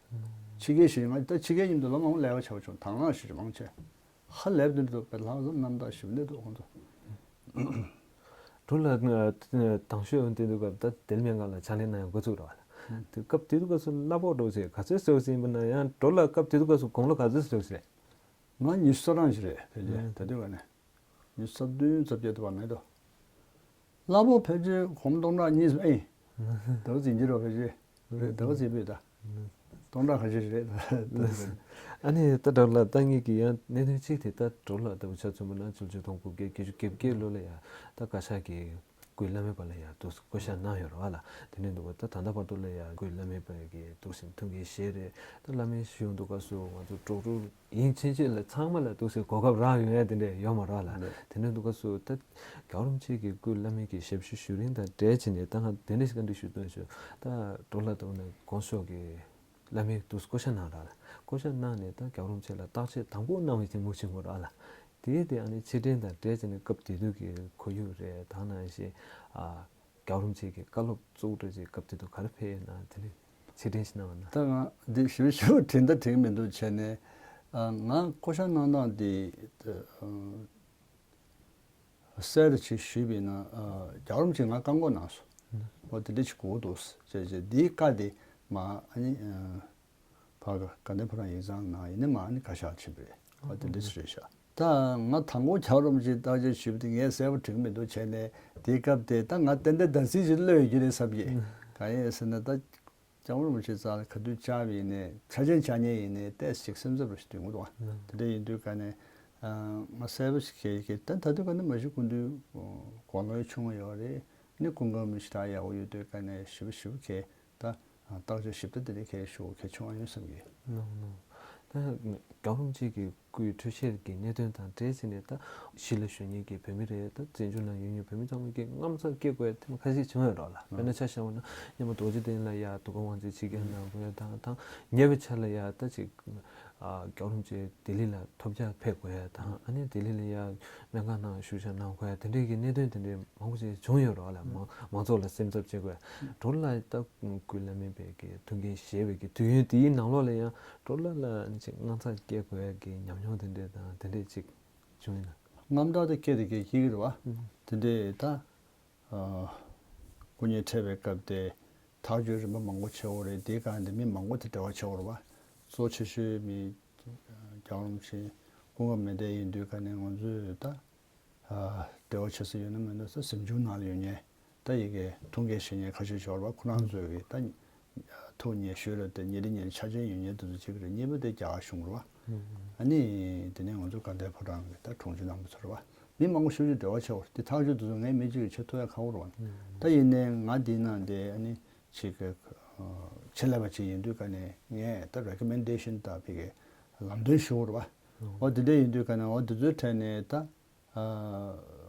ཕྱི་རྒྱལ་ཞིག་ང་ད་ཕྱི་རྒྱལ་མཉམ་དུ་ལོ་མང་པོ་ལས་ཀ་བྱས་པ་བྱུང་། དང་བླངས་ཞིག་མང་ཆེ་ཧ་ལས་པ་འདུག་བོད་ལྷག་བསམ་རྣམ་དག་ཞིག་འདུག་ཁོང་ཚོ། སྒྲོལ་ལགས་དང་ཤོས་འོན་ཏེ་འདུག་སྐབས་ད་དེ་ལ་སྨན་ཁང་ལ་ཕྱག་ལས་གནང་ཡ་འགོ་ཚུགས་རེད་བ། དེ་སྐབས་དེ་དུས་སྐབས་སུ་གླ་ཕོགས་འགྲོ་ཚེ་ག་ཚོད་ཟེར་བ་ཟིན་པ་ན་ཡང་སྒྲོལ་ལགས་སྐབས་དེ་དུས་སྐབས་སུ་དགུང་ལོ་ག་ཚོད་ཟེར་བ་ཟིན། ང་ཉི་ཤུ་རྩ་གྲངས་ཤིག་རེད་ཕལ་ཆེར་ད་དུས་ཀ་ནས། ཉི་ཤུ་རྩ་བདུན་རྩ་བརྒྱད་དུ་བ་མེད་དོ། གླ་ཕོགས་ཕལ་ཆེར་སྒོར་མོ་སྟོང་ཕྲག་གཉིས་ཨེ། ཟླ་བ་ཟིན་གྱི་རོ་ཕལ་ཆེར། རེད་ཟླ་བ་ཟིན་པོས་ད། སྟོང་ཕྲག་ཁ་ཤས་ཤིག་རེད་ད། ཨ་ནི་ད་སྒྲོལ་ལགས་ད་ངེད་ཀྱི་ཡང་གནད་དོན་གཅིག་དེ་ད་སྒྲོལ་ལགས་ལྟ་བུ་ཆ་མཚོན་པ་ན་བཅུ་གཅིག་སྟོང་དགུ་བརྒྱ་བརྒྱད་ཅུ་གྱ་བརྒྱད་ལོ་ལ་ཡང་ད་བཀའ་ཤག་གི་སྐུའི་བླ་མའི་པ་ལ་ཡང་འདུག་བསྐོ་བཞག་གནང་ཡོད་རེད་བ་ལ། དེ་ནས་འདུག་ག་ད་ད་ལྟ་བར་དུ་ལ་ཡང་སྐུའི་བླ་མའི་པ་གི་འདུག་སེ་ཐུགས་འགན་བཞེས་རེད། ད་བླ་མའི་ཞུ་ཡོང་དུས་སྐབས་སུ་ང་ཚོ་གྲོགས་གྲོགས་ཡིན་ཕྱིན་ཆད་ལ་ཚང་མ་ལ་འདུག་སེ་གོ་སྐབས་རག་ཡོང་ཡ་དེ་འདྲས་ཡོད་མ་རེད་བ་ལ། རེད། དེ་ནས་འདུག་སྐབས་སུ་ད་རྒྱལ་བ་རིན་པོ་ཆེ་གི་སྐུའི་བླ་མའི་གི་ཞབས་ཞུ་ཞུ་རིང་དང་འབྲེལ་བྱས་ནས་ད་ང་དེ་འདྲས་ཞིག་བཀའ་འདྲི་ཞུ་འདོད་ཞུ། ད་སྒྲོལ་ལགས་ད་འོ་ན་དགོངས་ཞུ་གི་བླ་མའི་འདུག་སེ་བསྐོ་བཞག་གནང་ར་ལ། བསྐོ་བཞག་གནང་ནས་ད་རྒྱལ་བ་རིན་པོ་ཆེ་ལ་བརྟག་དཔྱད་དང་པོ་གནང་བའི་གི་མུ་ཆེན་མོ་ར་ལ། དེའི་དེ་ཨ་ནི་ཕྱིར་དྲན་དང་འབྲེལ་བྱས་ནས་སྐབས་དེ་དུས་ཀྱི་ཁོར་ཡུག་རེད་ད་ནང་བཞིན་ཨ། རྒྱལ་བ་རིན་པོ་ཆེ་གི་བཀའ་སློབ་གཙོ་བོ་འདྲ་ཅིག་སྐབས་དེ་དུས་ག་རེ་ཕེབས་ཡོད་ན་དེ་ནི་ཕྱིར་དྲན་ཞིག་གནང་བ་ན། ད་ང་འདི་ཞིབ་ཞིབ་དྲན་ད་དྲན་མི་འདུག་བྱས་ནས། ཨ། ང་བསྐོ་བཞག་གནང་སྟངས་དེ། ཨ། གསལ་རུ་ཅིག་ཞུས་པ་ཡིན་ན། ཨ། རྒྱལ་བ་རིན་པོ་ཆེས་ང་བཀའ་བསྒོ་གནང་སོང་། ཨོ་དེ་འདྲ་ཅིག་དགོས་འདུག་ཅེས་བྱས། འདིའི་བཀའ་དེ་མ། ཨ་ནི། ཨ། ཕ་ག་དགའ་ལྡན་ཕོ་བྲང་ཡིག་ཚང་ནང་ཡིན་ན་མ། ཨ་ནི་བཀའ་ཤག་ཕྱིན་པ་རེད། ཨོ་དེ་འདྲ་ཅིག་རེད་ཤག་ད་ང་དང་པོ་རྒྱལ་བ་རིན་པོ་ཆེས་བརྟག་དཔྱད་ཞུས་པ་དེ་ངས་གསལ་པོ་དྲན་གྱི་མི་འདུག་བྱས་ནས་དེའི་སྐབས་དེ་ད་ང་ཏན་ཏན་བདག་འཛིན་ཅིག་བློ་ཡོད་ཀྱི་རེད་བསམ་གྱི། གང་ཡིན་ཟེར་ན་ད། རྒྱལ་བ་རིན་པོ་ཆེ་རྩ་ལ་ག་དུས་བཅར་བ་ཡིན་ནའི་ཆ་ཆེན་བཅར་མཁན་ཡིན་ནའི་ཏོག་ཙམ་ཅིག་སེམས་འཚབ་རུ་ཞིག་སྡོད་ཀྱི་འདུག་ཨ། དེ་འདྲ་ཡིན་དུས་ཀ་ནས། ཨ། ང་གསལ་པོ་ཞིག་གས་ཀྱི་ད་ད་དུས་ཀ་ནས་མ་གཞི་སྐུ་མདུན་དགུང་ལོ་ཆུང་ངུ་ཡོད་རེད། ནི་སྐུ་ཁམས་མི་ཞེ་དྲག་ཡག་པོ་ཡོད་དུས་ཀ་ནས་ཞིབ་ཞིབ་གས་ད། ཨ། བརྟག་དཔྱད་ཞིབ་ཕྲ་དེ་འདྲ་གས་ཞུ་གས་བྱུང་ཨ་ཡོད་བསམ་གྱི། ནོ་ནོ། ད་རྒྱལ་བ་རིན་པོ་ཆེ་གི་སྐུའི་འཕྲོད་བཞེས་ཀྱི་གནད་དོན་དང་འབྲེལ་བྱས་ནས་ད་གཞིས་ལ་བཞུགས་མཁན་གྱི་བོད་མི་རེད། ད་བཙན་བྱོལ་ནང་ཡོད་མཁན་བོད་མི་ཚང་མ་གིས་དངངས་འཚབ་སྐྱེ་དགོས་ཡ་ཐེངས་ཁ་ཤས་བྱུང་ཡོད་རོགས་ལ། དཔེར་ན་ཆ་བཞག་པ་ན་སྔོན་མ་རྡོ་རྗེ་གདན་ལ་ཡ་འདུ་ཁང་དབང་ཆེན་ཕྱི་རྒྱལ་གནང་དགོས་ཡ་དང་། དང་ཉེ་བའི་ཆར་ལ་ཡ་ད་ཅིག་ཨ། རྒྱལ་བ་རིན་པོ་ཆེ་ལྡི་ལི་ལ་ཐོབ་རྒྱག་ཕེབས་དགོས་ཡ་དང་། ཨ་ནི་ལྡི་ལི་ལ་ཡ་སྨན་ཁང་ནང་བཞུགས་ཞབས་གནང་དགོས་ཡ་དེ་འདྲའི་གི་གནད་དོན་དེ་འདྲའི་མང་པོ་ཞིག་བྱུང་ཡོད་རོགས་ལ། མང་མང་ཚོགས་ལ་སེམས་འཚབ་བྱེད་དགོས་ཡ། འགྲོ་ལ་ད་སྐུ་ལ་སྨན་པའི་གི་ཐུགས་འགན་བཞེས་པའི་གི་དུས་ཡུན་དེའི་ནང་ལོགས་ལ་ཡང་འགྲོ་ལ་ལ་ཅིག་དངངས་འཚབ་སྐྱེ་དགོས་ཡ་གི་ཉམས་མྱོང་དེ་འདྲས་དང་དེ་འདྲས་ཅིག་བྱུང་ཡིན་ན། དངངས་སྐྲག་དེ་སྐྱེ་དེ་སྐྱེ་སྐྱེ་གི་རེད་བ། ཨུ། དེ་འདྲས་ད། ཨ། སྐུ་ཉིད་འཕྲད་པའི་སྐབས་དེ་ཐག་གཅོད་རིམ་པ་མང་པོ་བྱེད་དགོས་རེད། དེའི་སྒང་དེ་མི་མང་པོ་དེ་འབྲེལ་བ་བྱེད་དགོས་རེད་བ། གཙོ་ཆེ་ཤོས་མི་རྒྱལ་བ་རིན་པོ་ཆེ་སྐུ་ངོ་མེ་མདའ་ཡིན་དུས་ཀ་ནས་ང་ཚོས་ད། ཨ། འབྲེལ་བ་བྱེད་ས་ཡོད་ན་མེད་ན་ས་གཟིམ་ཆུང་ནང་ལ་ཡོད་མཁན་ད་ཡི་གེ་ཐུགས་འགན་བཞེས་མཁན་ཁ་ཤས་ཤོར་བ་ཁོ་རང་ཚོས་གི་ད་ཐུགས་ཉེ་ཤོས་རེད་དེ་ཉེ་རི་ཉེ་རི་ཆ་ཆེན་ཡོད་མཁན་དེ་ཚོ་གཅིག་རེད། གཉིས་པ་དེ་རྒྱ་གར་གཞུང་རེད་བ། ཨ་ནི་དེ་ནས་ང་ཚོ་དགའ་ལྡན་ཕོ་བྲང་གི་ད་དྲུང་ཆེ་རྣམ་པ་ཚོ་རེད་བ། མི་མང་པོ་ཤུགས་ཆེ་འབྲེལ་བ་བྱེད་དགོས་དེ་ཐག་གཅོད་དེ་ཚོ་ངས་མི་གཅིག་གིས་བྱེད་ཐུབ་ཡ་ཁག་པོ་རེད་བ། ད་ཡིན་ནའི་ང་འདི་ནང་དེ་ཨ་ནི་ཅིག་གི་ཆེད་ལས་པ་ཅིག་ཡིན་དུས་ཀ་ནས་ངས་ད་recommendation་ད་ཕི་གི་ལམ་སྟོན་ཞུ་དགོས་རེད་བ། འོ་དེ་འདྲ་ཡིན་དུས་ཀ་ནས་འོ་དེ་ཚོའི་གྲས་ནས་ད། ཨ།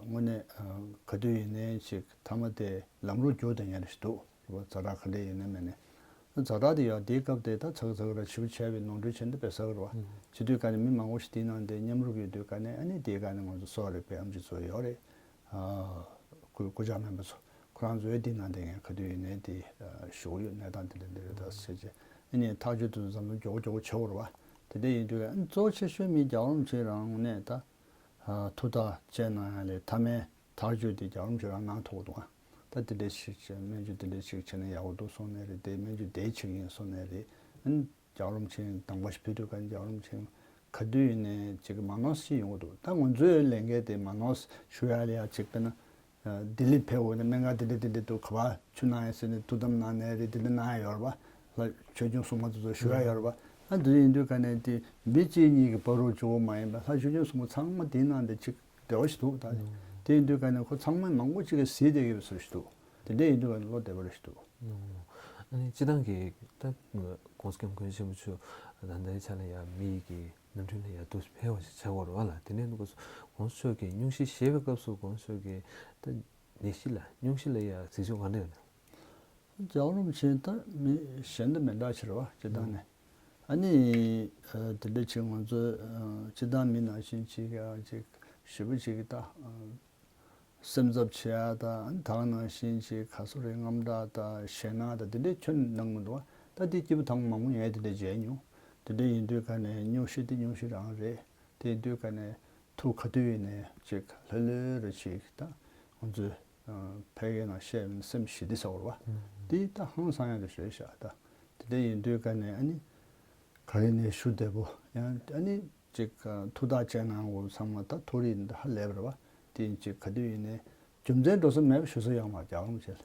དངོས་གནས། ཨ། ག་དུས་ཡིན་ནའི་ཅིག་མཐའ་མ་དེ་ལམ་ལུགས་བསྒྱུར་བསྡད་མཁན་རེ་ཞིག་འདུག་རེད་བ། ཛ་དྲག་ག་འདྲས་ཡིན་ནའི་མེད་ནའི། ཛ་དྲག་དེ་ཡང་དེའི་སྐབས་དེ་ད་ཚགས་ཚགས་ར་ཞིབ་བྱས་པའི་ནོར་འཁྲུལ་བྱས་འདི་དཔེ་བསགས་རེད་བ། བྱེད་དུས་ཀ་ནས་མི་མང་པོ་ཞིག་དེའི་ནང་དེ་མཉམ་རུབ་ཡོད་དུས་ཀ་ནས་ཨ་ནི་དེའི་ཀ་ནས་ང་ཚོ་གསོ་བ་རིག་པའི་ཨེམ་ཆི་ཚོ་ཡོད་རེད། ཨ། སྐུ་སྐུ་བཅར་སྨན་པ་ཚོ་ཁོ་རང་ཚོའི་དེའི་ནང་དེ་ངས་ག་དུས་ཡིན་ནའི་དེ་ཞུ་གི་ཡོད། གནས་སྟངས་དེ་འདྲ་འདི་རེད་ད་ཟེར་བྱས་ཨ་ནི་ཐག་གཅོད་དེ་ཚོ་འཛམ་གླིང་མགྱོགས་པོ་མགྱོགས་པོ་བྱེད་དགོས་རེད་བ། དེ་འདྲ་ཡིན་དུས་ཨ་ནི་གཙོ་ཆེ་ཤོས་མི་རྒྱལ་བ་རིན་པོ་ཆེ་རང་ངོས་ནས་ད། ཨ། ཐུགས་ཐག་བཅད་གནང་ཡ་ལས་མཐའ་མའི་ཐག་གཅོད་དེ་རྒྱལ་བ་རིན་པོ་ཆེ་རང་གནང་ཐུབ་ཀྱི་འདུག་ཨ། ད་དེ་འདྲས་ཞིག་བྱས་སྨན་བཅོས་དེ་འདྲས་ཞིག་བྱས་ན་ཡག་པོ་འདུག་གསུངས་ནའི་རེད། དེ་སྨན་བཅོས་དེ་བྱེད་ཀྱི་ཡིན་གསུངས་ནའི་རེད། ཨ་ནི་རྒྱལ་བ་རིན་པོ་ཆེ་དང་པོ་ཞིག་ཕེབས་དུས་ཀ་ནས་རྒྱལ་བ་རིན་པོ་ཆེ་ག་དུས་ཡིན་ནའི་ཅིག་མ་ནོར་ཞིག་ཡོང་གི་འདུག་ད་ང་ཚོའི་ལས་འགན་དེ་མ་ནོར་ཞུ་ཡ་ལ་ཡ་ཅིག་དཔེར་ན། ལྡི་ལི་ཕེབས་འོང་ནས་སྨན་ཁང་དེ་འདྲ་དེ་འདྲ་འདུག་ག་པར་ཆུ་གནང་ཡ་ཟེར་ནས་ཐུགས་དམ་གནང་ནའི་རེད། དེ་འདྲ་གནང་ཡ་ཡོད་རེད་པ། ལྷ་ཆོས་སྐྱོང་སྲུང་མ་དེ་ཚོ་ཞུ་ཡ་ཡོད་རེད་པ། ཨ་འདི་ཡིན་དུས་ཀ་ནས་དེ་མི་གཅིག་གཉིས་ཀྱི་བར་དུ་འཇོག་པ་མ་ཡིན་པ་ལྷ་ཆོས་སྐྱོང་སྲུང་མ་ཚང་མ་དེའི་ནང་དེ་གཅིག་འབྲེལ་བ་ཞིག་འདུག་ད་དེ་ཡིན་དུས་ཀ་ནས་ཁོ་ཚང་མས་མང་པོ་གཅིག་གིས་གཟིགས་བསྡད་ཀྱི་ཡོད་པའི་བཟོ་ཞིག་འདུག་དེ་འདྲ་ཡིན་དུས་ཀ་ནས་བློ་བདེ་པོ་རེ་ཞིག་འདུག་ཨ་ནི་སྤྱི་བཏང་གི་ད་༸གོང་ས་༸སྐྱབས་མགོན་ཆེན་པོ་མཆོག་ད་ལྟའི་ཆ་ལ་ཡ་མི་ཡི་གི་གནམ་གྲུ་ལ་ཡར་འདུག་ཕེབས་པ་ཞིག་ཆགས་ཡོད་རེད་བ་ལ། དེ་ནས་ནུ་གོ་སོ་༸གོང་ས་མཆོག་གིས་སྙུང་གཞི་བཞེས་པའི་སྐབས་སུ་༸གོང་ས་མཆོག་གིས་ད་ནད་གཞི་ལ་སྙུང་གཞི་ལ་ཡ་གཟིགས་ཕྱོགས་ག་འདྲ་ཡོད་ན། རྒྱལ་བ་རིན་པོ་ཆེ་ད་མི་གཞན་དང་མི་འདྲ་ཆེ་རེད་བ་སྤྱིར་བཏང་ནས། ཨ་ནི་དེ་འདྲ་ཅིག་ང་ཚོ་སྤྱིར་བཏང་མི་ནང་བཞིན་ཅིག་ཡ་ཅིག་ཞེ་པོ་ཅིག་ད། སེམས་འཚབ་བྱེད་ཡ་དང་ད་ག་ནང་བཞིན་ཅིག་ག་སོ་རེ་དངངས་སྐྲག་དང་ཞེད་སྣང་དང་དེ་འདྲའི་ཁྱོན་ནང་མི་འདུག་ད་དེ་སྐྱེས་བུ་དང་མང་པོ་ངས་དེ་འདྲ་མཇལ་མྱོང་། དེ་འདྲ་ཡིན་དུས་ཀ་ནས་སྙུང་གཞི་དེ་སྙུང་གཞི་རང་རེད། དེ་ཡིན་དུས་ཀ་ནས་ཐུགས་ག་དུས་ཡིན་ནའི་ཅིག་ལྷོད་ལྷོད་རེ་ཅིག་ད་ང་ཚོས་ཕལ་སྐད་ནང་བཤད་ཡིན་ན་སེམས་ཞི་བདེ་ཟེར་བ་རེད་བ། དེ་ད་ཧང་སང་ཡ་རེ་ཞིག་རེད་ཤག་ད་དེ་འདྲ་ཡིན་དུས་ཀ་ནས་ཨ་ནི་ག་རེ་ནས་ཞུ་བདེ་པོ་ཡང་ཨ་ནི། ཅིག་ཐུགས་ཐག་བཅད་གནང་དགོས་ཚང་མ་ད་ཐུགས་རིག་འདི་ཧ་ལས་པ་རེད་བ། དེ་ཡིན་ཅིག་ག་དུས་ཡིན་ནའི་རྒྱུ་མཚན་འགྲོ་ས་མེད་པ་ཞུ་ས་ཡོད་མ་རེད། རྒྱལ་བ་རིན་པོ་ཆེ་ལ་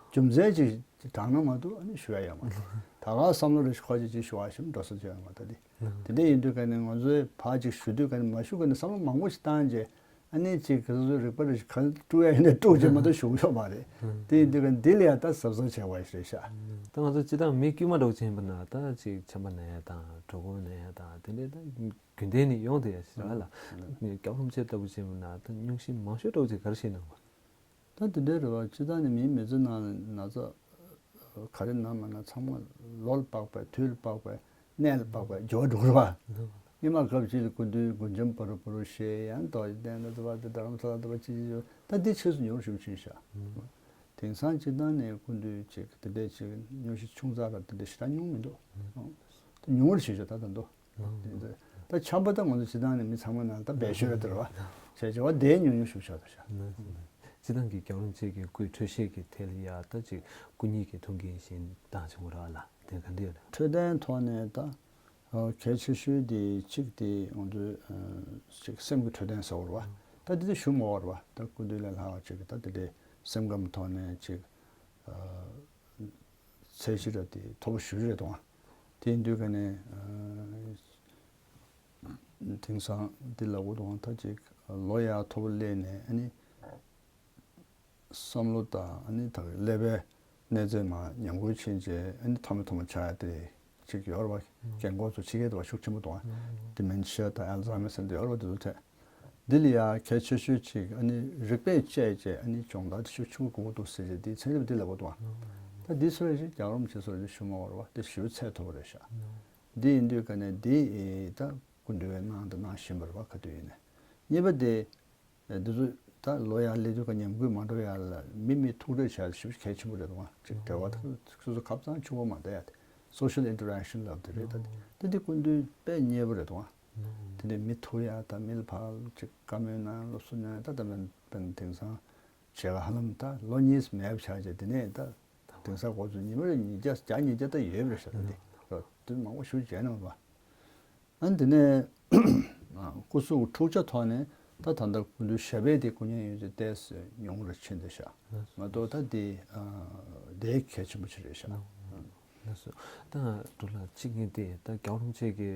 རྒྱུ་མཚན་ཅིག་དྲངས་ན་མ་གཏོགས་ཨ་ནི་ཞུ་ཡ་ཡོད་མ་རེད། ད་ག་བསམ་བློ་རེ་ཞིག་འཁོར་ཅིག་ཅིག་ཞུ་བ་ཞིག་འགྲོ་ས་ཅིག་ཡོད་མ་རེད། ད་དེ་དེ་འདྲ་ཡིན་དུས་ཀ་ནས་ང་ཚོས་ཕར་ཅིག་ཞུ་དུས་ཀ་ནས་མ་ཞུ་ཀ་ནས་བསམ་བློ་མང་པོ་ཞིག་བཏང་རྗེས་ཨ་ནི་ཅིག་ག་ཚོད་རིག་པ་རེ་ཞིག་ག་དཀྲུག་ཡ་ཡིན་ནའི་དཀྲུག་རྗེས་མ་གཏོགས་ཞུ་གི་ཡོད་མ་རེད། དེ་ཡིན་དུས་ཀ་ནས་འདི་ལ་ཡང་ད་གཟབ་གཟབ་བྱས་པ་ཞིག་རེད་ཤག་ད་ང་ཚོ་སྤྱིར་བཏང་མི་དཀྱུས་མ་འདྲ་བོ་ཅིག་ཡིན་པ་ན་ད་ཅིག་ཆམ་པ་ན་ཡ་དང་གྲོད་ཁོག་ན་ཡ་དང་དེ་འདྲའི་ད། རྒྱུན་ལྡན་ནས་ཡོང་བསྡད་ཡ་ཞིག་རེད་ལ། ཨ་ནི་རྒྱལ་བ་རིན་པོ་ཆེ་ལྟ་བུ་བྱས་པ་ན་ད་སྙུང་གཞི་མང་ཤོས་འདྲ་བོ་ཅིག་ག་རེ་བཞེས་གནང་བ། ད་དེ་འདྲའི་རེད་བ། སྤྱིར་བཏང་ནས་མིའི་མི་ཚེ་ནང་ལ་ན་ཚ་ག་རེ་ན་མ་ན་ཚང་མ་ལོ་ལ་དཔག་པའི་དུས་ལ་དཔག་པའི་གནས་ལ་དཔག་པའི་འགྱུར་བ་འགྲོ་གི་རེད་བ། སྔོན་མ་སྐབས་ཅིག་ལ་སྐུ་མདུན་མགོན་ཆེན་བར་དུ་བར་དུ་བཞེས་ཡང་རྡོ་རྗེ་གདན་ལ་དུ་བ་དུ་དྷ་རམ་ས་ལ་དུ་བ་ཅི་ཅི་ཅི་ད་འདི་ཕྱིས་སུ་མྱུར་ཞུ་ཕྱིན་ཤག་དེང་སང་སྤྱིར་བཏང་ནས་སྐུ་མདུན་ཅིག་དེ་འདྲས་ཅིག་སྙུང་གཞི་ཆུང་ཙག་ར་དེ་འདྲས་ཞེ་དྲག་སྙུང་མི་འདུག་ཨང་། དེ་ཉུང་བར་བྱེད་ཆོག་ད་ད་འདུག་ཨང་། དེ་ད་འཆམ་པོ་ད་ང་ཚོ་སྤྱིར་བཏང་ནས་མི་ཚང་མ་ནང་ད་འབད་ཤོད་ར་དེ་ར་བ་བྱས་བྱས་བ་དེ་ཉུང་ཉུང་ཞུ་ཆོག་ད་ཤག་སྤྱིར་བཏང་གི་རྒྱལ་བ་རིན་པོ་ཆེ་གི་སྐུའི་འཕྲོད་བཞེས་ཀྱི་ཐད་ལ་ཡ་ད་ཅིག་སྐུ་ཉིད་ཀྱི་མཐོང་མཁན་བཞིན་བཏང་བྱུང་བ་ར་ལ་དེ་ག་འདྲས་རེད། འཕྲོད་བསྟེན་ཐོག་ནས་ད། ཨ། གལ་ཆེ་ཤོས་དེ་གཅིག་དེ་ང་ཚོའི་ཨ་གཅིག་སེམས་ཀྱི་འཕྲོད་བསྟེན་ཟེར་བ་རེད་བ། ད་དེ་དེ་ཞུ་མ་དགོས་རེད་བ། ད་སྐུ་མདུན་ལས་ལྷག་ཅིག་གིས་ད་དེ་འདྲའི་སེམས་ཁམས་ཐོག་ནས་ཅིག་ཨ་ཚད་གཞི་ར་དེ་མཐོ་པོ་ཞེ་པོ་རེད་དང་། དེ་ཡིན་དུས་ཀ་ནས་ཨ་དེང་སང་འདི་ལབ་དགོས་དང་ད་ཅིག་ལོ་ཡག་མཐོ་པོ་སླེབས་ནས་ཨ་ནི། བསམ་བློ་དང་ཨ་ནི་ད་ཀླད་པའི་གནས་ཚད་མར་ཉམས་རྒུད་ཕྱིན་རྗེས་ཨ་ནི་མཐའ་མ་མཐའ་མ་ཆགས་ཡ་དེ་གཅིག་ཡོད་རེད་བ། ཨང་། རྒན་འཁོགས་ཚོ་ཕྱི་རྒྱལ་དུ་བ་ཤུགས་ཆེན་པོ་འདུག་ཨང་། ཨང་། ཌི་མེན་ཤི་ཡ་དང་ཨལ་ཛ་མེར་ཟེར་འདི་ཡོད་རེད་བ། དེ་ཚོ་ཐད་འདི་ལ་ཡ་གལ་ཆེ་ཤོས་གཅིག་ཨ་ནི་རིག་པས་དཔྱད་བྱས་ཨ་ནི་སྦྱོང་བརྡར་དེ་ཤུགས་ཆེན་པོ་དགོས་ཀྱི་འདུག་ཟེར་རྗེས་དེའི་མཚན་ཉིད་འདི་ལབ་དགོས་འདུག་ཨང་། ཨང་། ད་འདི་ཚོ་རེ་ཞིག་རྒྱལ་བ་རིན་པོ་ཆེ་ཚོ་རེ་ཞིག་ཞུ་མ་དགོས་རེད་བ། དེ་ཞུ་ཚད་མཐོ་པོ་རེད་ཤག་ཨང་། འདི་ཡིན་དུས་ཀ་ནས་འདི་ད་སྐུ་མདུན་བས་གནང་དང་གནང་བཞིན་པ་རེད་བ། ག་དུས་ཡིན་ནས་གཉིས་པ་དེ། འདི་ཚོ་ད་ལོ་ཡར་སླེབས་དུས་ཀ་ཉམས་རྒུད་མ་འགྲོ་ཡ་ལ་མི་མི་ཐུག་འཕྲད་བྱ་ཞིབ་གལ་ཆེན་པོ་རེད་འདུག་ཅིག་འབྲེལ་བ་ད་སོ་སོ་ཁ་སང་ཆུ་བོ་མ་བསྡད་ཡ་དེ་social interaction ལབ་དེ་རེད། ད་དེ་འདི་སྐུ་མདུན་དཔེ་མཉེས་པོ་རེད་འདུག་དེ་འདྲའི་མི་ཐུག་ཡ་ད་མི་ལ་ཕར་ཅིག་བཀའ་མོལ་གནང་སློབ་གསོ་གནང་ད་ད་དཔེ་དེང་སང་བྱས་ཀ་ཧ་ལམ་ད་ལོ་གཉིས་མེད་པ་ཆགས་རྗེས་དེ་ནས་ད་དེང་སང་འགོ་ཚུགས་ཉི་མ་རེ་ཉིས་བརྒྱ་བརྒྱ་ཉིས་བརྒྱ་ད་ཡོད་པ་རེད་ཤག་ད་འདི་དུས་མང་པོ་ཞུ་བྱས་གནང་བ། ཨ་ནི་དེ་ནས་སྐུ་གཟུགས་འཁྲུག་ཆ་ཐོག་ནས་ད་ད་ལྟ་སྐུ་མདུན་ཞབས་པད་དེ་སྐུ་ཉིད་ཡོད་ཚད་ཏོག་ཙམ་ཉུང་རུ་ཕྱིན་བསྡད་ཤག་ང་ཚོ་ད་དེ་དེ་གལ་ཆེན་པོ་ཅིག་རེད་ཤག་ལགས་སོ། ད་འགྲོ་ལ་གཅིག་ངས་དེ་ད་རྒྱལ་བ་རིན་པོ་ཆེ་གི་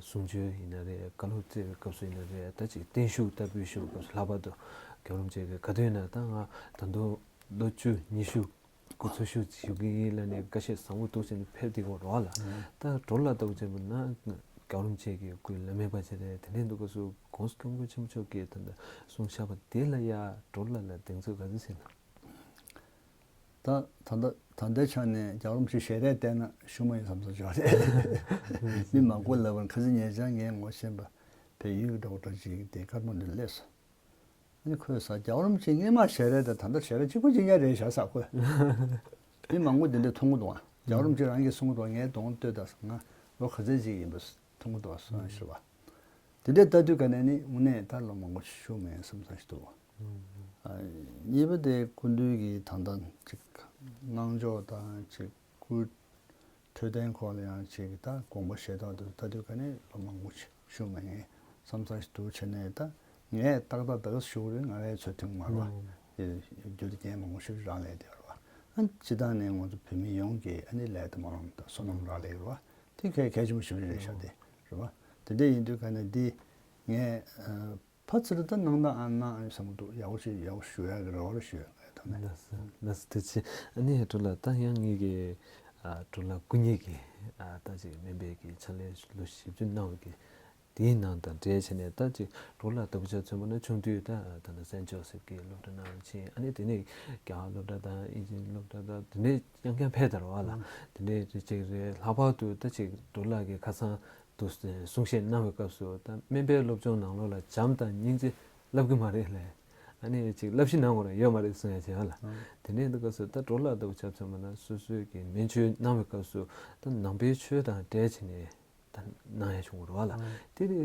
གསུང་ཆོས་ཡིན་ན་རེད། བཀའ་སློབ་སྩལ་བའི་སྐབས་སུ་ཡིན་ན་རེད། ད་ཅིག་བརྟན་བཞུགས་བསྟར་འབུལ་ཞུ་བའི་སྐབས་སུ་ལྷག་པར་དུ་རྒྱལ་བ་རིན་པོ་ཆེ་གི་ག་དུས་ཡིན་ན་ད་ང་ད་དུང་ལོ་བཅུ་ཉི་ཤུ་འགོ་ཚུགས་ཞུ་ཞུ་གི་ཡིན་ལབ་ནས་བཀའ་ཆད་བཟང་པོ་འདུག་ཟེར་ནས་ཕེབས་བསྡད་ཀྱི་ཡོད་རེད་བ་ལ། ད་འགྲོ་ལ་ལྟ་བུ་བྱས་པ་ན་རྒྱལ་བ་རིན་པོ་ཆེ་གི་སྐུའི་ལམ་མེ་པ་ཆེ་རེད། དེ་འདྲའི་འདུག་སྐབས་སུ་༸གོང་ས་༸སྐྱབས་མགོན་ཆེན་པོ་མཆོག་གིས་ད་ལྟ་གསུངས་བཞག་པ་དེ་ལ་ཡ་འགྲོ་ལ་ལ་གདེང་ཚོད་ག་ཚོད་ཟིན་ན། ད་ད་ལྟ་ད་ལྟའི་ཆ་ནས་རྒྱལ་བ་རིན་པོ་ཆེ་ཞལ་རས་བལྟས་ན་ཞུ་མ་ཡིན་བསམ་བསམ་ཞིག་རེད། མི་མང་པོ་ལབ་པར་ཁ་སང་ཉེ་ཆར་ངས་ངོ་ཤེས་པ་བལ་ཡུལ་གྱི་ཌོག་ཊར་ཅིག་དེ་ཀ་ཐ་མན་ཌུ་སླེབས་སོང་། ཨ་ནི་ཁོས་ཟེར་རྒྱལ་བ་རིན་པོ་ཆེ་སྔས་མ་ཞལ་རས་དང་ད་ལྟ་ཞལ་རས་གཅིག་པ་གཅིག་རྐྱང་རེད་ཤག་ཟེར་ཁོས། མི་མང་པོ་དེ་འདྲ་མཐོང་གི་འདུག་ཨ། རྒྱལ་བ་རིན་པོ་ཆེ་རང་གིས་གསུང་གི་འདུག་ངས་གདོང་ལྟོས་དང་ང་ལོ་ག་ཚོད་ཅིག་ཡིན་པ་མཐོང་གི་འདུག་ཨ་གསུངས་ཞུ་བ། དེ་འདྲ་ལྟ་དུས་ག་ནས་ནི་དངོས་གནས་ད་ལོ་མང་པོ་ཞིག་བཞུགས་མེད་བསམ་བསམ་ཞིག་འདུག་ཨ། གཉིས་པ་དེ་སྐུ་མདུན་གྱི་ད་ལྟ་ཅིག་གནང་ཕྱོགས་དང་ཅིག་སྐུ་འཕྲོད་བསྟེན་སྐོར་ལ་ཡང་ཅིག་ད་དགོངས་པ་བཞེས་སྟངས་དེ་ལྟ་དུས་ག་ནས་ལོ་མང་པོ་ཞིག་བཞུགས་མེད་ངས་བསམ་བསམ་ཞིག་འདུག་བྱས་ནས་ད་ངས་ཏག་ཏག་ཏག་ཞུ་གི་རེད། ང་རའི་ཚོད་ཐུང་མ་རེད་བ། རྒྱུ་དེ་རྐྱེན་མང་པོ་ཞིག་རག་ལས་དེ་རེད་བ། ཨ་སྤྱི་བཏང་ནས་ང་ཚོ་བོད་མི་ཡོངས་ཀྱི་ཨ་ནི་ལས་དང་སྨོན་ལམ་དང་བསོད་ནམས་རག་ལས་ཡོད་རེད་བ། དེ་གལ་གལ་ཆེན་པོ་ཞིག་རེད་ཤག་དེ་རེད་བ། དེ་འདྲ་ཡིན་དུས་ག་ནས་འདི་ངས་ཨ་ཕར་ཚུར་ད་གནང་དང་ཨ་གནང་ཨ་བསམ་གྱི་འདུག་ཡག་པོ་ཞིག་ཡག་པོ་ཞུ་ཡག་གི་རེ་བ་རེ་ཞུ་ཡག་ངས་ད་ནས། ལགས་སོ་ལགས་སོ། ཐུགས་རྗེ་ཆེ། ཨ་ནི་འགྲོ་ལ་ད་ཡང་ངེད་ཀྱི་ཨ་འགྲོ་ལ་སྐུ་ཉིད་ཀྱི་ཨ་ད་ཅིག་སྨན་པའི་གི་ཕྱག་ལས་ལོ་བཞི་བཅུ་གནང་བའི་གི་དེའི་ནང་དང་འབྲེལ་བྱས་ནས་ད་ཅིག་འགྲོ་ལ་ལྟ་བུ་ཆ་མཚོན་པ་ན་ཆུང་དུས་ད་ད་ནི་སེན་ཇོ་སེབ་ཀྱི་སློབ་གྲྭ་ནང་ཕྱིན། ཨ་ནི་དེ་ནས་རྒྱ་གར་སློབ་གྲྭ་དང་དབྱིན་ཇིའི་སློབ་གྲྭ་དང་དེ་ནས་རྐྱང་རྐྱང་ཕེབས་དར་བ་ལ་དེ་འདྲའི་རེ་ཅིག་རེད། ལྷག་པར་དུ་ད་ཅིག་འགྲོ་ལ་གི་ཁ་སང་དུ་གསུང་བཤད་གནང་བའི་སྐབས་སུ་ད་སྨན་པའི་སློབ་སྦྱོང་ནང་ལོགས་ལ་བྱམས་དང་སྙིང་རྗེ་བསླབ་ཀྱི་མ་རེད་ལས། ཨ་ནི་ཅིག་བསླབ་གཞི་ནང་ལོགས་ལ་ཡོད་མ་རེད་གསུང་ཡ་བྱས་ལ། དེ་འདྲའི་འདུག་སྐབས་སུ་ད་འགྲོ་ལ་ལྟ་བུ་ཆ་མཚོན་པ་ན་སོ་སོའི་གི་སྨན་བཅོས་གནང་བའི་སྐབས་སུ་ད་ནང་པའི་ཆོས་དང་འབྲེལ་བྱས་ནས་ད་གནང་ཡ་བྱུང་བ་རེད་བ་ལ། དེ་དེ་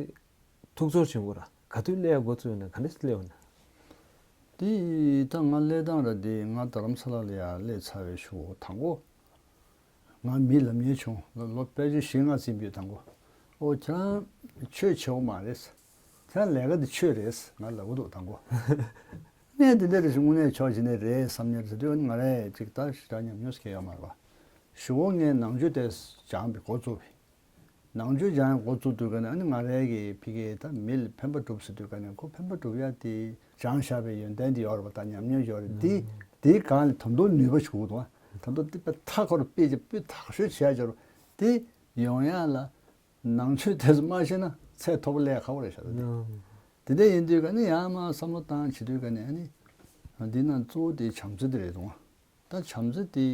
ཐུགས་ཚོར་བྱུང་བ་ར་ག་དུས་སླེབས་འགོ་ཚུགས་ཡོད་ན་ག་འདྲས་སླེབས་ཡོད་ན། དེ་ད་ང་སླེབས་སྟངས་ར་དེ་ང་རྡ་རམ་ས་ལ་ལ་ཡ་སླེབས་ཚར་བའི་གཞུག་གུ་དང་པོ། ང་མི་ལབ་མཁན་བྱུང་། ལོ་ལོ་ཕལ་ཆེར་བཞི་ལྔ་ཟིན་པའི་དང་པོ། ཨོ་ཁྱེད་རང་ཆོས་བྱེད་འོ་མ་རེད། ཁྱེད་རང་ལས་ཀ་འདི་ཆོས་རེད་ང་ལབ་གི་འདུག་དང་པོ། ངས་འདི་འདྲ་རེ་ཞིག་དངོས་གནས་ཆོག་བྱས་ནས་རེད་བསམ་ཉེར་ཟེར་དུས་ང་རས་ཅིག་ད་ཞེ་དྲག་ཉམས་མྱོང་ཟེར་མཁན་ཡོད་མ་རེད་བ། གཞུག་གུ་ངས་ནང་ཆོས་དེ་སྦྱངས་པའི་འགོ་བཙུགས་པས། ནང་ཆོས་སྦྱང་ཡག་འགོ་བཙུགས་དུས་ཀ་ནས་ཨ་ནི་ང་རའི་གི་ཕ་གིའི་ད་མི་ལ་ཕན་པ་སྒྲུབ་ཟེར་དུས་ཀ་ནས་ཁོ་ཕན་པ་སྒྲུབ་ཡ་དེ་སྦྱངས་བཞག་པའི་ཡོན་ཏན་དེ་ཡོད་རེད་པ། ད་ཉམས་མྱོང་ཡོད་རེད། དེ་དེའི་སྒང་ལ་ད་དུང་ནུས་པ་ཞིག་འདུག་ད་དུང་དེ་དཔེ་མཐའ་འཁོར་དཔེ་ཅིག་དཔེ་དག་ཤོས་བྱས་ཡོད་རེད། དེ་ཡོང་ཡ་ལ་ནང་ཆོས་དེ་ཚོ་མ་ཤེས་ན་ཚད་མཐོ་པོ་སླེབས་ཁག་པོ་རེད་ཤག་ད་དེ། དེ་འདྲ་ཡིན་དུས་ཀ་ནས་ཡང་མ་བསམ་བློ་བཏང་བྱེད་དུས་ཀ་ནས་ཨ་ནི་འདི་ནང་གཙོ་བོ་དེ་བྱམས་བརྩེ་དེ་རེད་འདུག་ད་བྱམས་བརྩེ་དེ་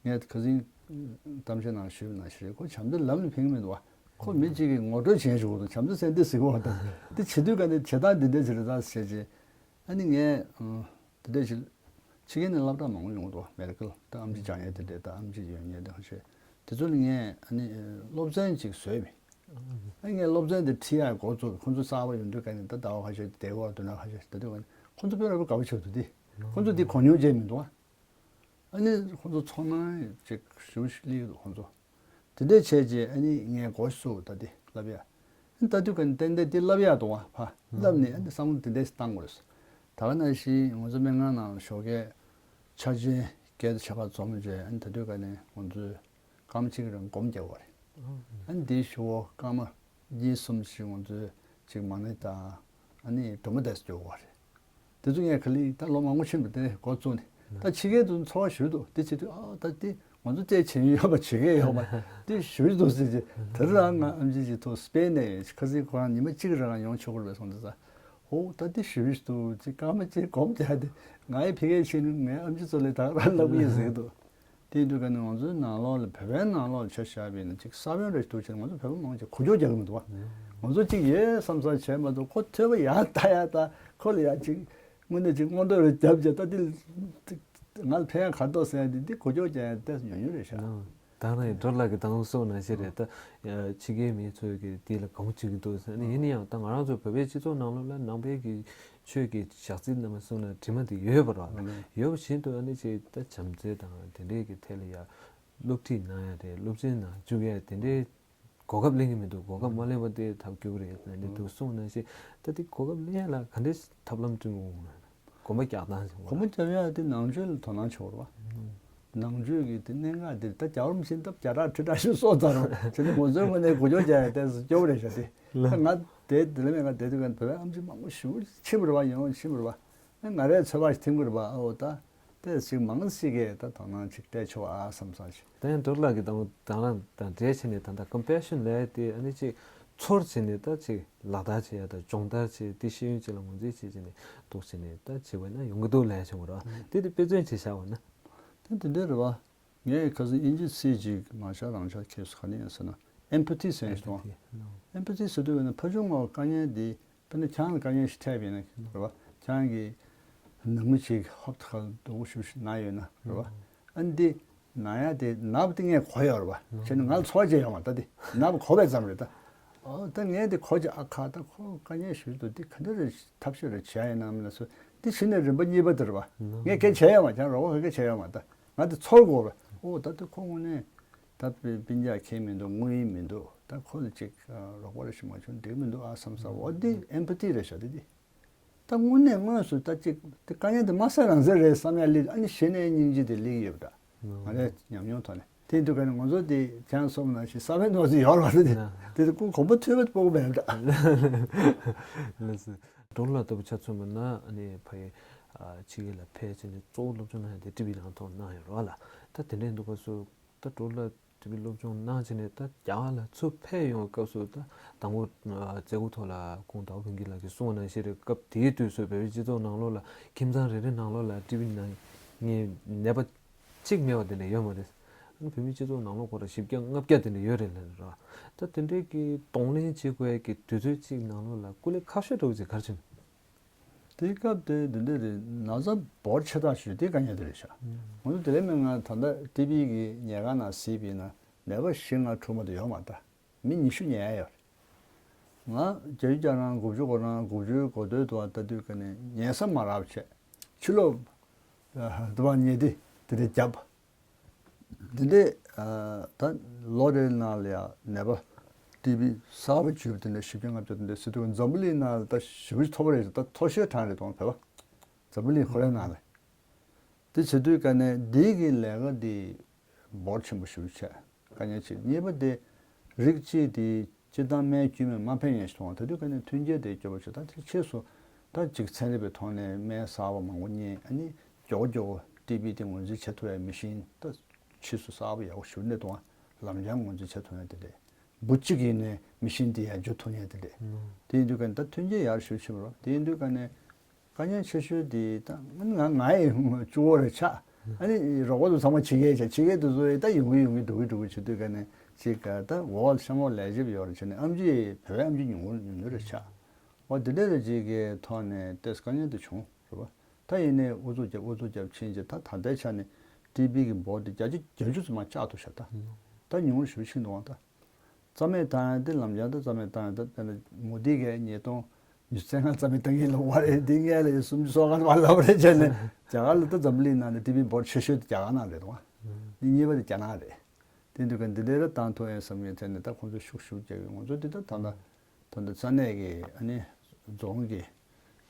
ངས་ཁ་སང་གཏམ་བཤད་ནང་ཞུས་པ་ནང་བཞིན་རེད། ཁོ་བྱམས་བརྩེ་ལམ་ལ་ཕན་གྱི་མི་འདུག་བ། ཁོ་མི་གཅིག་གིས་ངོ་སྤྲོད་བྱེད་བཞིན་འདུག་བྱམས་བརྩེ་ཟེར་འདི་ཟེར་གི་བ་དང་འདི་བྱེད་དུས་ཀ་འདི་བྱེད་སྟངས་འདི་འདྲ་ཟེར་རེད་ད་ཟེར་བྱས། ཨ་ནི་ངས་འདི་འདྲ་ཞིག་ ཕྱི་རྒྱལ་ནས་སློབ་གྲྭ་མང་པོ་ཡོང་འདུག་མེ་ཌི་ཀལ་ད་ཨེམ་ཆི་སྦྱང་ཡས་དེ་འདྲས་ད་ཨེམ་ཆི་ཡོད་མཁན་དེ་ཁ་ཤས་དེ་ཚོ་ལ་ངས་ཨ་ནི་སློབ་ཚན་ཅིག་བཟོས་པས། ཨ་ངས་སློབ་ཚན་དེ་ཁྲིད་ཡག་འགོ་བཙུགས་ཁོང་ཚོ་གསར་པ་ཡོང་དུས་ག་ནས་ད་ཟླ་བ་ཁ་ཤས་བསྡད་ཡོད་དུས་ན་ཁ་ཤས་བསྡད་དུས་ག་ནས་ཁོང་ཚོ་དཔེ་ར་བ་དགའ་པོ་བྱེད་འདུག་དེ་ཁོང་ཚོ་དེ་གོ་མྱོང་བྱས་མི་འདུག་ཨ་ནི་ཁོང་ཚོ་ཚོར་སྣང་ཅིག་ཞུ་ཞིག་སླེབས་འདུག་ཁོང་ཚོ། དེ་འདྲས་བྱས་རྗེས་ཨ་ནི་ངས་འགོ་ཚུགས་ད་དེ་བསླབ་ཡ། ཨ་ནི་ད་དུས་ག་ནས་ཏན་ཏན་དེ་བསླབ་ཡ་འདུག་བ་ཕ་བསླབ་ནས་ཨ་ནི་བསམ་བློ་དེ་འདྲས་བཏང་དགོས་རེད། ད་ག་ནང་བཞིན་ང་ཚོ་སྨན་ཁང་ནང་ཞོགས་ཀས་ཆ་ཆེན་སྐད་ཆ་ག་འཛོམས་རྗེས་ཨ་ནི་ད་དུས་ག་ནས་ང་ཚོས་སྐར་མ་གཅིག་རིང་སྒོམ་རྒྱག་དགོས་རེད། ཨ་ནི་དེའི་ཞུ་བོ་སྐར་མ་གཉིས་གསུམ་ཞིག་ང་ཚོས་ཅིག་མ་ཎི་དང་ཨ་ནི་སྒྲོལ་མ་བཟླས་སུ་འཇུག་དགོས་རེད། དེ་ཚོ་ངས་ག་ལེར་ད་ལོ་མང་པོ་ཕྱིན་པ་དེ་འགོ་བཙུགས་ནས་ད་ཕྱི་རྒྱལ་དུ་འཚོ་བ་ཞུས་འདུག་དེ་བྱེད་དུས་ཨ་ད་དེ་ང་ཚོ་བཙལ་བྱེད་ཡོད་པ་བྱེད་མཁན་ཡོད་པ་དེ་ཞུས་འདུག་ཟེར་གྱི་དེ་རང་ང་ཨམ་ཆི་ཅིག་ཐུག་སྤེན་ནས་ཁ་སང་ཁོ་རང་ཉི་མ་གཅིག་རང་ཡོང་ཆོག་གི་རེད་པས་གསུངས་ཏེ་ས་ཧོ་ད་དེ་ཞུས་འདུག་ཅིག་སྐར་མ་གཅིག་སྒོམ་བྱས་ཏེ་ང་ཡི་ཕ་གིར་ཕྱིན་ནས་ངའི་ཨམ་ཆི་ཚོ་ལ་ད་རང་ལབ་ཀྱི་ཡིན་ཟེར་གྱི་འདུག་དེ་དུས་ཀ་ནས་ང་ཚོའི་ནང་ལོགས་ལ་བོད་པའི་ནང་ལོགས་ལ་ཆ་བཞག་པ་ཡིན་ན་ཅིག་ས་བོན་རེ་ཞིག་འདུག་བྱས་ན་ང་ཚོ་བོད་པ་མང་ཆེ་གུ་ཅོག་རྒྱག་གི་མི་འདུག་བ། ང་ཚོ་ཅིག་ཡོད་བསམ་བསམ་བྱས་མ་གཏོགས་ཁོ་ཐོས་པ་ཡག་ལྟ་ཡག་ལྟ་ཁོ་ལ་ཡག་ཅིག་དངོས་གནས་ཅིག་སྔོན་འགྲོ་རེ་བརྒྱབ་བྱས་ད་དེ་ང་ལ་ཕན་ཡག་ག་རེ་འདུག་ཟེར་ཡག་དེ་དེ་གུ་ཅོག་རྒྱག་ཡག་ཏོག་ཙམ་ཉུང་ཉུང་རེད་ཤག་ད་ནི་འགྲོ་ལ་གི་དང་སོགས་ནང་བཞིན་རེད་ད། ཕྱི་རྒྱལ་མི་ཚོས་གི་དེ་ལ་གོམས་བྱེད་ཀྱི་འདུག་ཟེར་ནས་ཡིན་ན་ཡང་ད་ང་རང་ཚོ་བོད་པའི་སྤྱི་ཚོགས་ནང་ལོགས་ལ་ནང་པའི་གི་ཆོས་ཀྱི་ཞག་རྩི་རྣམ་པ་གསུངས་ན་དྲི་མ་དེ་ཡོད་པ་རེད་བ། ཡོད་པ་བཞིན་དུ་ཨ་ནི་ཅིག་ད་བྱམས་བརྩེ་དང་དེ་འདྲའི་གི་ཐད་ལ་ཡ་སློབ་ཁྲིད་གནང་ཡ་རེད། སློབ་ཚན་ནང་བཅུག་ཡ་དེ་འདྲའི་གོ་སྐབས་ལེན་གྱི་མི་འདུག་གོ་སྐབས་མ་ལེན་པ་དེ་ཐབས་སྐྱོ་གི་རེད་ཟེར་ནས་འདུག་གསུངས་ནང་བཞིན་ད་དེ་གོ་སྐབས་ལེན་ཡ་ལ་ག་འདྲའི་ཐབས་ལམ་བསྐྲུན་དགོས་ན་གོམ་པ་རྒྱག་སྟངས་ཟེར་བ་གོམ་པ་རྒྱག་ཡ་དེ་ནང་ཆོས་ལ་དོ་སྣང་ཆེ་བ་རེད་བ། ནང་ཆོས་ཀྱི་དེ་གནད་འགག་དེ་ད་རྒྱ་བོར་མི་ཤེས་སྟབས་བརྒྱ་ཕྲག་ཁྲི་ཕྲག་ཞིག་གསོག་ཚར་རོ་བྱས་ནས་ང་ཚོའི་ངོས་ནས་གོ་ཆོད་རྒྱག་ཡ་ཏོག་ཙམ་སྐྱོ་བོ་རེད་ཤག་དེ་ད་ང་དེ་དེ་ལ་མེད་ང་དེ་དུས་ཀ་བོད་པའི་ཨམ་ཆི་མང་པོ་ཞིག་ཕྱིན་པ་རེད་བ། ཡོང་ཕྱིན་པ་རེད་བ། ང་རའི་ཚོད་དཔག་ཞིག་ཐིམ་གི་རེད་བ། ཨོ་ད་ཏོག་ཙམ་མང་ཞིག་གིས་ད་དོ་སྣང་ཅིག་སྤྲད་ཆོག་ཨ་བསམ་བསམ་ཞིག་དེ་ཡང་ཌོག་ཊར་ལགས་ཀྱིས་དང་དང་རང་དང་འབྲེལ་བྱས་ནས་ད་ལྟ་ཀམ་པེ་ཤན་ལབ་ཡ་དེ་ཨ་ནི་ཅིག་ཚོར་བྱས་ནས་ད་ཅིག་ལག་བསྟར་བྱེད་ཡ་དང་སྦྱོང་བརྡར་བྱེད་དེ་ཤེས་ཡོན་ཅིག་ལ་ངོས་འཛིན་བྱེད་བྱས་ནས་འདུག་བྱས་ནས་ད་བྱེད་པ་ན་ཡོང་གི་འདུག་ལབ་ཡ་བྱུང་བ་རེད་བ། དེ་དེ་དཔེ་མཚོན་ཅིག་བཞག་པ་ན། དེ་དེ་འདྲ་རེད་བ། ངས་ཁ་སང་དབྱིན་ཇི་ཚིག་ཅིག་མ་ཤ་རང་ཤ་ཁེལ་སོང་ག་ནས་ཡིན་ཟེར་ན་ཨེམ་པ་ཐི་ཟེར་ཞིག་འདུག་བ། ཨེམ་པ་ཐི་ཟེར་དུས་ན་ཕར་ཕྱོགས་ངོ་དཀའ་ངལ་འདི་དཔེར་ན་ཁྱེད་རང་ལ་དཀའ་ངལ་ཞིག་འཕྲད་པ་ཡིན་ན་རེད་བ། ཁྱེད་རང་གི་ནང་མི་ཅིག་ཧོབ་ཏེ་ཁ་ལ་སྡུག་པོ་ཞེ་པོ་ཞིག་ན་ཡོད་ན་རེད་བ། ཨ་ནི་འདི་ན་ཡ་དེ་ན་བ་དེ་ངས་གོ་ཡོད་རེད་བ། བྱས་ན་ང་ལ་ཚོར་བ་ཅིག་ཡོད་མ་རེད་ད། དེ་ན་བ་གོ་བའི་ཙམ་རེད་ད། ཨོ་ད་ངས་དེ་གོ་ཅིག་ཨ་ཁ་ད་ཁོ་དཀའ་ངལ་ཞེ་པོ་འདུག་དེ་ག་འདྲ་རེད་ཐབས་ཤེས་རེ་བྱས་ཡིན་ནམ་ལ་སོ། དེ་ཕྱི་ནས་རིམ་པ་གཉིས་པ་དེ་རེད་བ། ངས་སྐད་བྱས་ཡོད་མ་རེད། ཁྱེད་རང་རོགས་པ་གིས་སྐད་བྱས་ཡོད་མ་རེད་ད། ང་དེ་ཚོར་དགོས་རེད། ཨོ་ད་དེ་ཁོ་དངོས་གནས་ད་སྤུན་ཀྱག་ཁྱད་མི་འདུག་དངོས་ཡིན་མི་འདུག་ད་ཁོ་ལ་ཅིག་རོགས་པ་རེ་ཞིག་མ་བྱུང་འགྲིག་མི་འདུག་ཨ་བསམ་ས། འོ་འདི་ཨེམ་པ་ཐི་རེད་ཤག་དེ་འདི། ད་དངོས་གནས་དངོས་སུ་ད་ཅིག་དེ་དཀའ་ངལ་དེ་དམའ་ས་རང་ཚད་རེད་བསམ་ཡ་སླེབས། ཨ་ནི་གཞི་ནས་སྙིང་རྗེ་དེ་སླེབས་ཡོད་པ་འདྲ། ང་རའི་ཉམས་མྱོང་ཐོག་ནས་དེ་ཡིན་དུས་ག་ནས་ང་ཚོ་དེ་ཁྱེད་རང་གསུངས་ནང་བཞིན་ས་བོན་ནོར་ཚོད་ཡོད་རེད་བ། དེ་དེ་དེ་ཀུན་གོམ་པ་མཐུད་པ་དཔོག་པ་མེད་པ་འདྲ། ལགས་སོ། ཌོག་ཊར་ལགས་ལྟ་བུ་ཆ་མཚོན་པ་ན་ཨ་ནི་ཕ་གི་ཕྱི་རྒྱལ་ལ་ཕེབས་བྱས་ནས་གཙོ་བོ་སློབ་སྦྱོང་གནང་ཡ་དེ་ཊི་བི་ནང་ཐོག་གནང་ཡོད་རེད་བ་ལ། ད་དེ་འདྲ་ཡིན་དུས་སྐབས་སུ་ད་ཌོག་ཊར་ལགས་ཊི་བི་སློབ་སྦྱོང་གནང་བྱས་ནས་ད་རྒྱ་གར་ལ་ཚུར་ཕེབས་ཡོང་བའི་སྐབས་སུ་ད་དང་པོ་མཛད་སྒོ་ཐོག་ལ་ཁོང་ཟླ་བ་ལྷུན་གྱིས་ལགས་ཀྱིས་གསུངས་པ་ནང་བཞིན་རེད། སྐབས་དེའི་དུས་སུ་བོད་པའི་སྤྱི་ཚོགས་ནང་ལོགས་ལ་ཁྱིམ་ཚང་རེ་རེ་ནང་ལོགས་ལ་ཊི་བི་ནང་ངས་ནད་པ་གཅིག་མེད་པ་དེ་འདྲ་ཡོད་མ་རེད། ཨ་ནི་བོད་མིའི་སྤྱི་ཚོགས་ནང་ལོགས་ཁོ་ར་བཞི་བརྒྱ་ལྔ་བརྒྱ་དེ་འདྲ་ཡོད་རེད་ལབ་ར། ད་དེ་འདྲའི་གི་གདོང་ལེན་བྱེད་དགོས་ཀྱི་དུས་ཚོད་གཅིག་ནང་ལོགས་ལ་སྐུ་ལས་ཁག་ཤོས་འདྲ་བོ་ཅིག་ག་རེ་བྱུང་། དེའི་སྐབས་དེ་འདི་འདྲ་རེད། ན་ཚ་འབོར་ཆེ་ཐག་ཆོད་དེ་དཀའ་ངལ་དེ་རེད་ཤག་ང་ཚོ་དེ་ལས་མེད་ང་ད་ལྟ་ཊི་བི་གི་ཉལ་ཁང་ནང་གཟིགས་པ་ཡིན་ན་ནད་པ་བཞི་ལྔ་འཁྲུག་མ་གཏོགས་ཡོད་མ་རེད་ད། མི་ཉི་ཤུ་ཉལ་ཡོད་རེད། ང་བརྒྱད་ཅུ་གྱ་གྲངས་དགུ་བཅུ་གོ་གྲངས་དགུ་བཅུའི་འགོ་སྟོད་དུ་བ་ལྟ་དུས་ཀ་ནས་ཉལ་ས་མ་རག་བྱས་ཕྱི་ལོགས་དུ་བ་ཉལ་ཏེ་དེ་འདྲ་བརྒྱབ། འདི་འདྲས་ད་ལོ་རེའི་ནང་ལ་ཡང་ནད་པ་ཊི་བི་གསར་པ་བྱུང་བ་དེ་འདྲ་བཞི་བརྒྱ་ལྔ་བརྒྱ་དེ་འདྲ་ཟེར་དུས་འཛམ་བུ་གླིང་ནང་ལ་ད་ཞེ་པོ་ཅིག་མཐོ་པོ་རེད། ད་མཐོ་ཤོས་གྲངས་རེད་དང་བོད་པ་འཛམ་བུ་གླིང་ཁོ་རའི་ནང་ལ་དེ་བྱེད་དུས་ཀ་ནས་འདི་གི་ལས་ཀ་འདི་འབོར་ཆེན་པོ་ཞེ་པོ་ཅིག་དཀའ་ངལ་ཆེ། གཉིས་པ་དེ་རིགས་གཅིག་དེ་སྤྱིར་བཏང་སྨན་དཀྱུས་མས་མ་ཕན་ཡོན་ཞིག་མཐོང་བ། ད་དུས་ཀ་ནས་མཐུན་རྐྱེན་དེ་སྐྱོ་པོ་ཞིག་ད་ཕྱིས་སུ་ད་ཅིག་ཚན་རིག་པའི་ཐོག་ནས་སྨན་གསར་པ་མང་པོ་རྙེད། ཨ་ནི་མགྱོགས་མགྱོགས་ཊི་བི་དེ་ངོས་འཛིན་བྱེད་ཐུབ་ཡ་མི་ཤིན་ད་ཕྱིས་སུ་གསར་པ་ཡག་པོ་ཞིག་རྙེད་འདུག་ལམ་སང་ངོས་འཛིན་བྱེད་ཐུབ་ཡ་དེ་རེད། འབུ་གཅིག་ཡིན་ནའི་མི་ཤིན་དེ་ཡང་འཇུ་ཐུབ་ཡ་དེ་རེད། དེ་ཡིན་དུས་ཀ་ནས་ད་མཐུན་རྐྱེན་ཡག་ཤོས་ཕྱིན་པ་རེད། དེ་ཡིན་དུས་ཀ་ནས་དཀའ་ངལ་ཆེ་ཤོས་དེ་ད་ང་ང་ཡི་གཅུང་པོ་རེད་ཆགས། ཨ་ནི་རོགས་པ་ཚོ་ཚང་མ་ཕྱི་རྒྱལ་ཆགས། ཕྱི་རྒྱལ་དུ་བཟོ་ཡི་ད་ཡོང་གི་ཡོང་གི་འགྲོ་གི་འགྲོ་གི་བྱེད་དུས་ཀ་ནས་ཅིག་ག་ད་འོག་གཤམ་འོག་ལས་བྱེད་པ་ཡོད་རེད་བྱས་ནས་ཨམ་ཆི་བོད་པའི་ཨམ་ཆི་ཉུང་ཉུང་ཉུང་རེད་ཆགས། འོ་དེ་འདྲ་རེད་ཅིག་གི་ཐོག་ནས་ཏོག་ཙམ་དཀའ་ངལ་དེ་བྱུང་རེད་པ། ད་ཡིན་ནའི་ཨུ་ཚུགས་རྒྱབ་ཨུ་ཚུགས་རྒྱབ་ཕྱིན་རྗེས་ད་ད་ལྟའི་ཆ་ནས་ཊི་བི་གི་འབོར་དེ་བརྒྱ་ཆ་བརྒྱད་ཅུ་ཙམ་མ་བཅག་ཐུབ་ཤག་ད། ད་ཉུང་རུ་ཞེ་པོ་ཕྱིན་འདུག་ཨང་ད། རྩ་མེད་བཏང་ཡ་དེ་ལམ་སང་ད་རྩ་མེད་བཏང་ཡ་ད་དཔེར་ན་མུ་དྷི་གིས་ཉིས་སྟོང་ཉི་ཤུ་རྩ་ལྔ་རྩ་མེད་བཏང་གི་ལབ་པ་རེད། འདི་སྔོན་ལ་ཡི་སུམ་ཅུ་སོ་ལྔ་བ་ལབ་པ་རེད་བྱས་ནས་རྒྱ་གར་ལ་ད་འཛམ་གླིང་ནང་ནས་ཊི་བི་འབོར་ཆེ་ཤོས་དེ་རྒྱ་གར་ནང་རེད་འདུག་ཨང་། འདི་གཉིས་པ་དེ་རྒྱ་ནག་རེད། དེ་འདུག་ག་འདི་འདྲའི་ལ་བཏང་ཐུབ་ཡིན་བསམ་ཡོད་ཚེ་ནས་ད་ཁོང་ཚོས་ཤུགས་ཤུགས་རྒྱག་གི། ང་ཚོ་འདི་ད་ད་ལྟ་ད་ལྟ་ས་གནས་ཀྱི་ཨ་ནི་རྫོང་གི་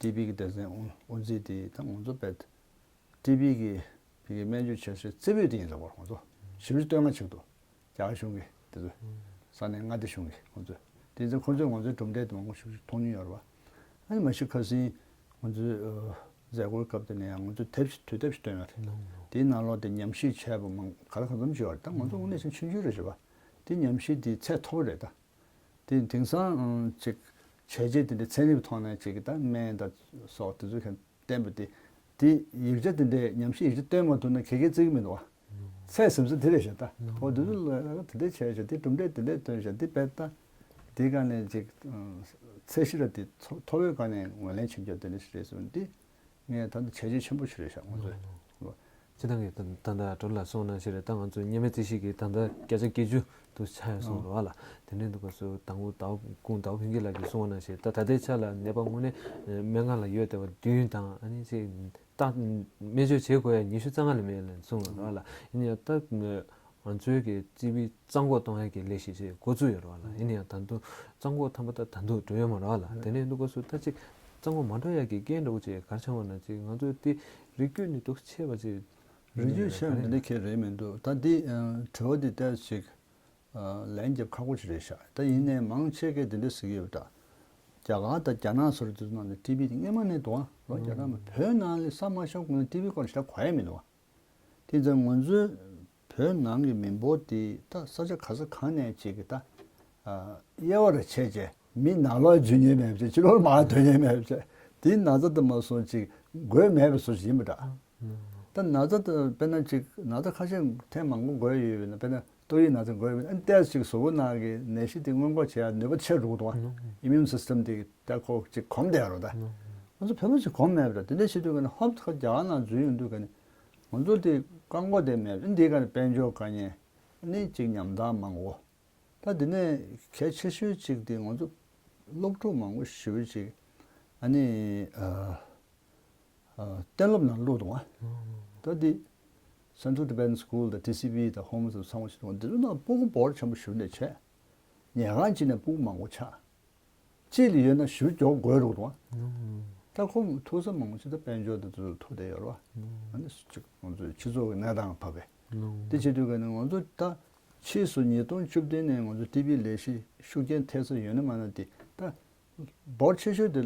ཊི་བི་གི་སྡེ་ཚན་དབུ་འཛིན་དེ་ད་ང་ཚོ་བེད་ཊི་བི་གི་ཕ་གི་སྨན་བཅོས་བྱེད་སའི་རྩེ་ཕུད་དེ་ཡིན་ཟེར་བར་ཁོང་ཚོ་ཞིབ་ཕྲ་སྟོན་ག་ཆེད་དུ་རྒྱ་གར་གཞུང་གི་དེ་ཚོ་ས་གནས་མངའ་སྡེ་གཞུང་གི་ཁོང་ཚོས་དེ་ཚོ་ཁོང་ཚོས་ང་ཚོའི་གྲུབ་འབྲས་དེ་མང་པོ་ཞིག་མཐོང་མྱོང་ཡོད་རེད་བ། ཨ་ནི་མ་གཞི་ཁ་སང་ང་ཚོའི་མཛད་སྒོའི་སྐབས་དེ་ནས་ཡང་ང་ཚོས་དེབ་ཞིག་དུས་དེབ་ཞིག་བཏོན་ཡོད་རེད། དེའི་ནང་ལོགས་དེ་ཉམས་ཞིབ་བྱས་པ་མང་ག་ལ་གང་འཚམ་ཅིག་ཡོད་རེད། ད་ང་ཚོ་དངོས་གནས་ཀྱང་ཆུང་ཆུང་རེད་བྱས་པ། དེ་ཉམས་ཞིབ་དེ་ཚད་མཐོ་པོ་རེད་ད། དེ་དེང་སང་ཅིག་བྱས་རྗེས་དེ་འདྲའི་ཚན་རིག་ཐོག་ནས་ཅིག་གི་ད་སྨན་དང་སོགས་དེ་ཚོ་གང་བསྟན་པ་དེ་དེ་ཡིག་ཆ་དེ་འདྲའི་ཉམས་ཞིབ་ཡིག་ཆ་བཏོན་མ་ཐུབ་ན་ག་གེ་བརྩི་གི་མི་འདུག་བ། ཚད་ཟིན་ས་དེ་རེད་ཤག་ད། ཨོ་དེ་ཚོ་ལ་ལ་དེ་འདྲའི་བྱས་ཤག་དེ་གྲུབ་འབྲས་དེ་འདྲའི་ཐོན་ཤག་དེ་བས་ད་དེ་ག་ནས་ཅིག་ཚད་གཞི་ར་དེ་མཐོ་པོའི་སྒང་ནས་ངོས་ལེན་བྱེད་རྒྱུ་དེ་འདྲ་ཞིག་རེད་ཟེར་ནས་དེ་ངས་ད་ལྟ་བྱས་རྗེས་ཆེན་པོ་ཞིག་རེད་ཤག་ང་ཚོས། སྤྱིར་བཏང་གི་ད་ད་ལྟ་གྲོགས་ལ་གསུངས་ན་ཞིག་རེད། ད་ང་ཚོ་གཉན་སྨན་རྩིས་གཞི་གི་ད་ལྟ་བརྒྱ་ཆ་བརྒྱད་ཅུ་དུ་ཆགས་ཡོད་གསུངས་འདུག་བ་ལ། དེ་ནས་འདུག་ག་སུ་དང་པོ་ཟླ་བ་ཀུན་ཟླ་བ་ཕུན་སྐྱིད་ལགས་ཀྱིས་གསུངས་པ་ནང་བཞིན་ད་ད་ལྟའི་ཆ་ལ་ནད་པ་དངོས་གནས་སྨན་ཁང་ལ་ཡོད་བསྡད་པ་བདུན་དང་ཨ་ནི་ཅིག་ད་སྨན་བཅོས་བྱེད་དགོས་ཡ་ཉི་ཤུ་རྩ་ལྔ་ལས་མེད་ལབ་གསུངས་འདུག་བ་ལ། ཡིན་ཡང་ད་ང་ཚོའི་གི་ཊི་བི་གཙང་གོག་གཏོང་ཡ་གི་ལས་གཞི་ཞིག་འགོ་བཙུགས་ཡོད་རེད་བ་ལ། ཡིན་ཡང་ད་དུང་གཙང་གོག་ཐམ་པ་ད་ད་དུང་འགྲོ་ཡ་མ་རེད་བ་ལ། དེ་ནས་འདུག་ག་སུ་ད་ཅིག་གཙང་གོག་མ་འགྲོ་ཡ་གི་རྐྱེན་འདྲ་བོ་ཅིག་ག་རེ་བྱུང་བ་ན་ཅིག་ང་ཚོ་དེ་རིགས་རྒྱུད་ནས་འདུག་ཆེ་བ་ཅིག་རིགས་རྒྱུད་ཆེ་བ་མི་འདྲ་ཁྱད་རེད་མི་འདུག་ད་འདི་ཨ་དྲི་བ་འདི་ལྟར་ཞིག་ཨ་ལན་རྒྱབ་ཁག་པོ་ཞིག་རེད་ཤག་ད་ཡིན་ནའི་མང་ཆེ་གས་འདི་འདྲ་ཟེར་གྱི་ཡོད་པ་འདྲ། རྒྱ་གར་དང་རྒྱ་ནག་སོགས་དེ་ཚོ་ནང་ནས་ཊི་བི་དེ་སྔོན་མ་ནས་འདུག་ཨ་རོ། རྒྱ་ནག་མ་བོད་ནང་ལ་ས་མ་ཤོར་གོང་ནས་ཊི་བི་སྐོར་ཞེ་དྲག་གོ་ཡ་མི་འདུག་ཨ། དེ་ཚོ་ང་ཚོའི་བོད་ནང་གི་མི་འབོར་དེ་ད་ས་ཆ་ག་ས་གང་ནས་ཅིག་གི་ད་ཨ་དབྱེ་བ་ར་ཕྱེ་བྱས་མི་ནང་ལོགས་འཛུལ་མཁན་མེད་པ་བྱས་ཕྱི་ལོགས་མར་ཐོན་མཁན་མེད་པ་བྱས་དེ་ན་ཚ་དེ་མ་སོང་ཅིག་འགོས་མེད་པ་བཟོ་ཞིག་ཡིན་པ་འདྲ། ད་ན་ཚ་དེ་དཔེར་ན་ཅིག་ན་ཚ་ཁ་ཤས་ཐེངས་མང་པོ་འགོས་ཡོད་པ་ཡིན་ན་དཔེར་ན་ཏོག་དབྱིབས་ན་ཚ་འགོས་ཡོད་པ་ཡིན་ན་ཨ་ནི་ཏོག་ཙམ་ཅིག་གཟུགས་པོ་ནང་གི་ནད་གཞི་དེ་སྔོན་འགོག་བྱེད་ཡ་ནུས་པ་ཆེ་རུ་འདུག་བ། ཨིམ་ཡུན་སིས་ཊམ་དེ་ཏོག་ཙམ་ཅིག་གོམས་བསྡད་ཡ་རོ་ད། ང་ཚོ་བོད་པ་ཞིག་གོམས་མེད་པ་འདྲ། དེ་འདྲ་བྱེད་དུས་ག་ནས་ཧོབ་ཁ་རྒྱ་གར་ནང་འཛུལ་ཡོང་དུས་ག་ནས་ང་ཚོ་དེ་བཀག་འགོག་དེ་མེད་པ་འདི་ག་ནས་དཔལ་འབྱོར་དཀའ་ངལ་ནི་ཅིག་ཉམ་ཐག་མང་པོ། ད་དེ་ནས་གལ་ཆེ་ཤོས་གཅིག་དེ་ང་ཚོ་སློབ་ཕྲུག་མང་པོ་ཞེ་པོ་ཅིག་ཨ་ནི་ཨ་ཨ་གཏན་སློབ་ནང་བླུགས་འདུག་ཨ། ད་དེ་Central Tibetan School དང་ཊི་སི་བི་དང་ཧོ་མོ་ཚོ་ཚང་མ་ཞིག་འདུག་དེ་ཚོ་ནང་སྤུ་གུ་འབོར་ཆེན་པོ་ཞེ་པོ་ནས་བྱས། ཉལ་ཁང་གཅིག་ནས་སྤུ་གུ་མང་པོ་ཆགས། གཅིག་ལ་ཡོད་ན་ཞུ་མགྱོགས་དགོས་རུག་དང་། ད་ཁོང་ཐུག་ས་མང་པོ་ཞིག་ད་དཔལ་འབྱོར་དང་དེ་ཚོ་ཐུག་བསྡད་ཡོད་རེད་བ། ཨ་ནི་ཅིག་ང་ཚོའི་སྤྱི་ཚོགས་ཀྱི་གནས་སྟངས་བབས་པས། དེ་བྱེད་དུས་ག་ནས་ང་ཚོ་ད་ཕྱིས་སུ་ཉིས་སྟོང་བཅུ་བདུན་ནས་ང་ཚོ་ཊི་བི་ལས་གཞི་ཤུགས་རྐྱེན་ཐེབས་ས་ཡོད་ན་མ་ན་དེ་ད་འབོར་ཆེ་ཤོས་དེ་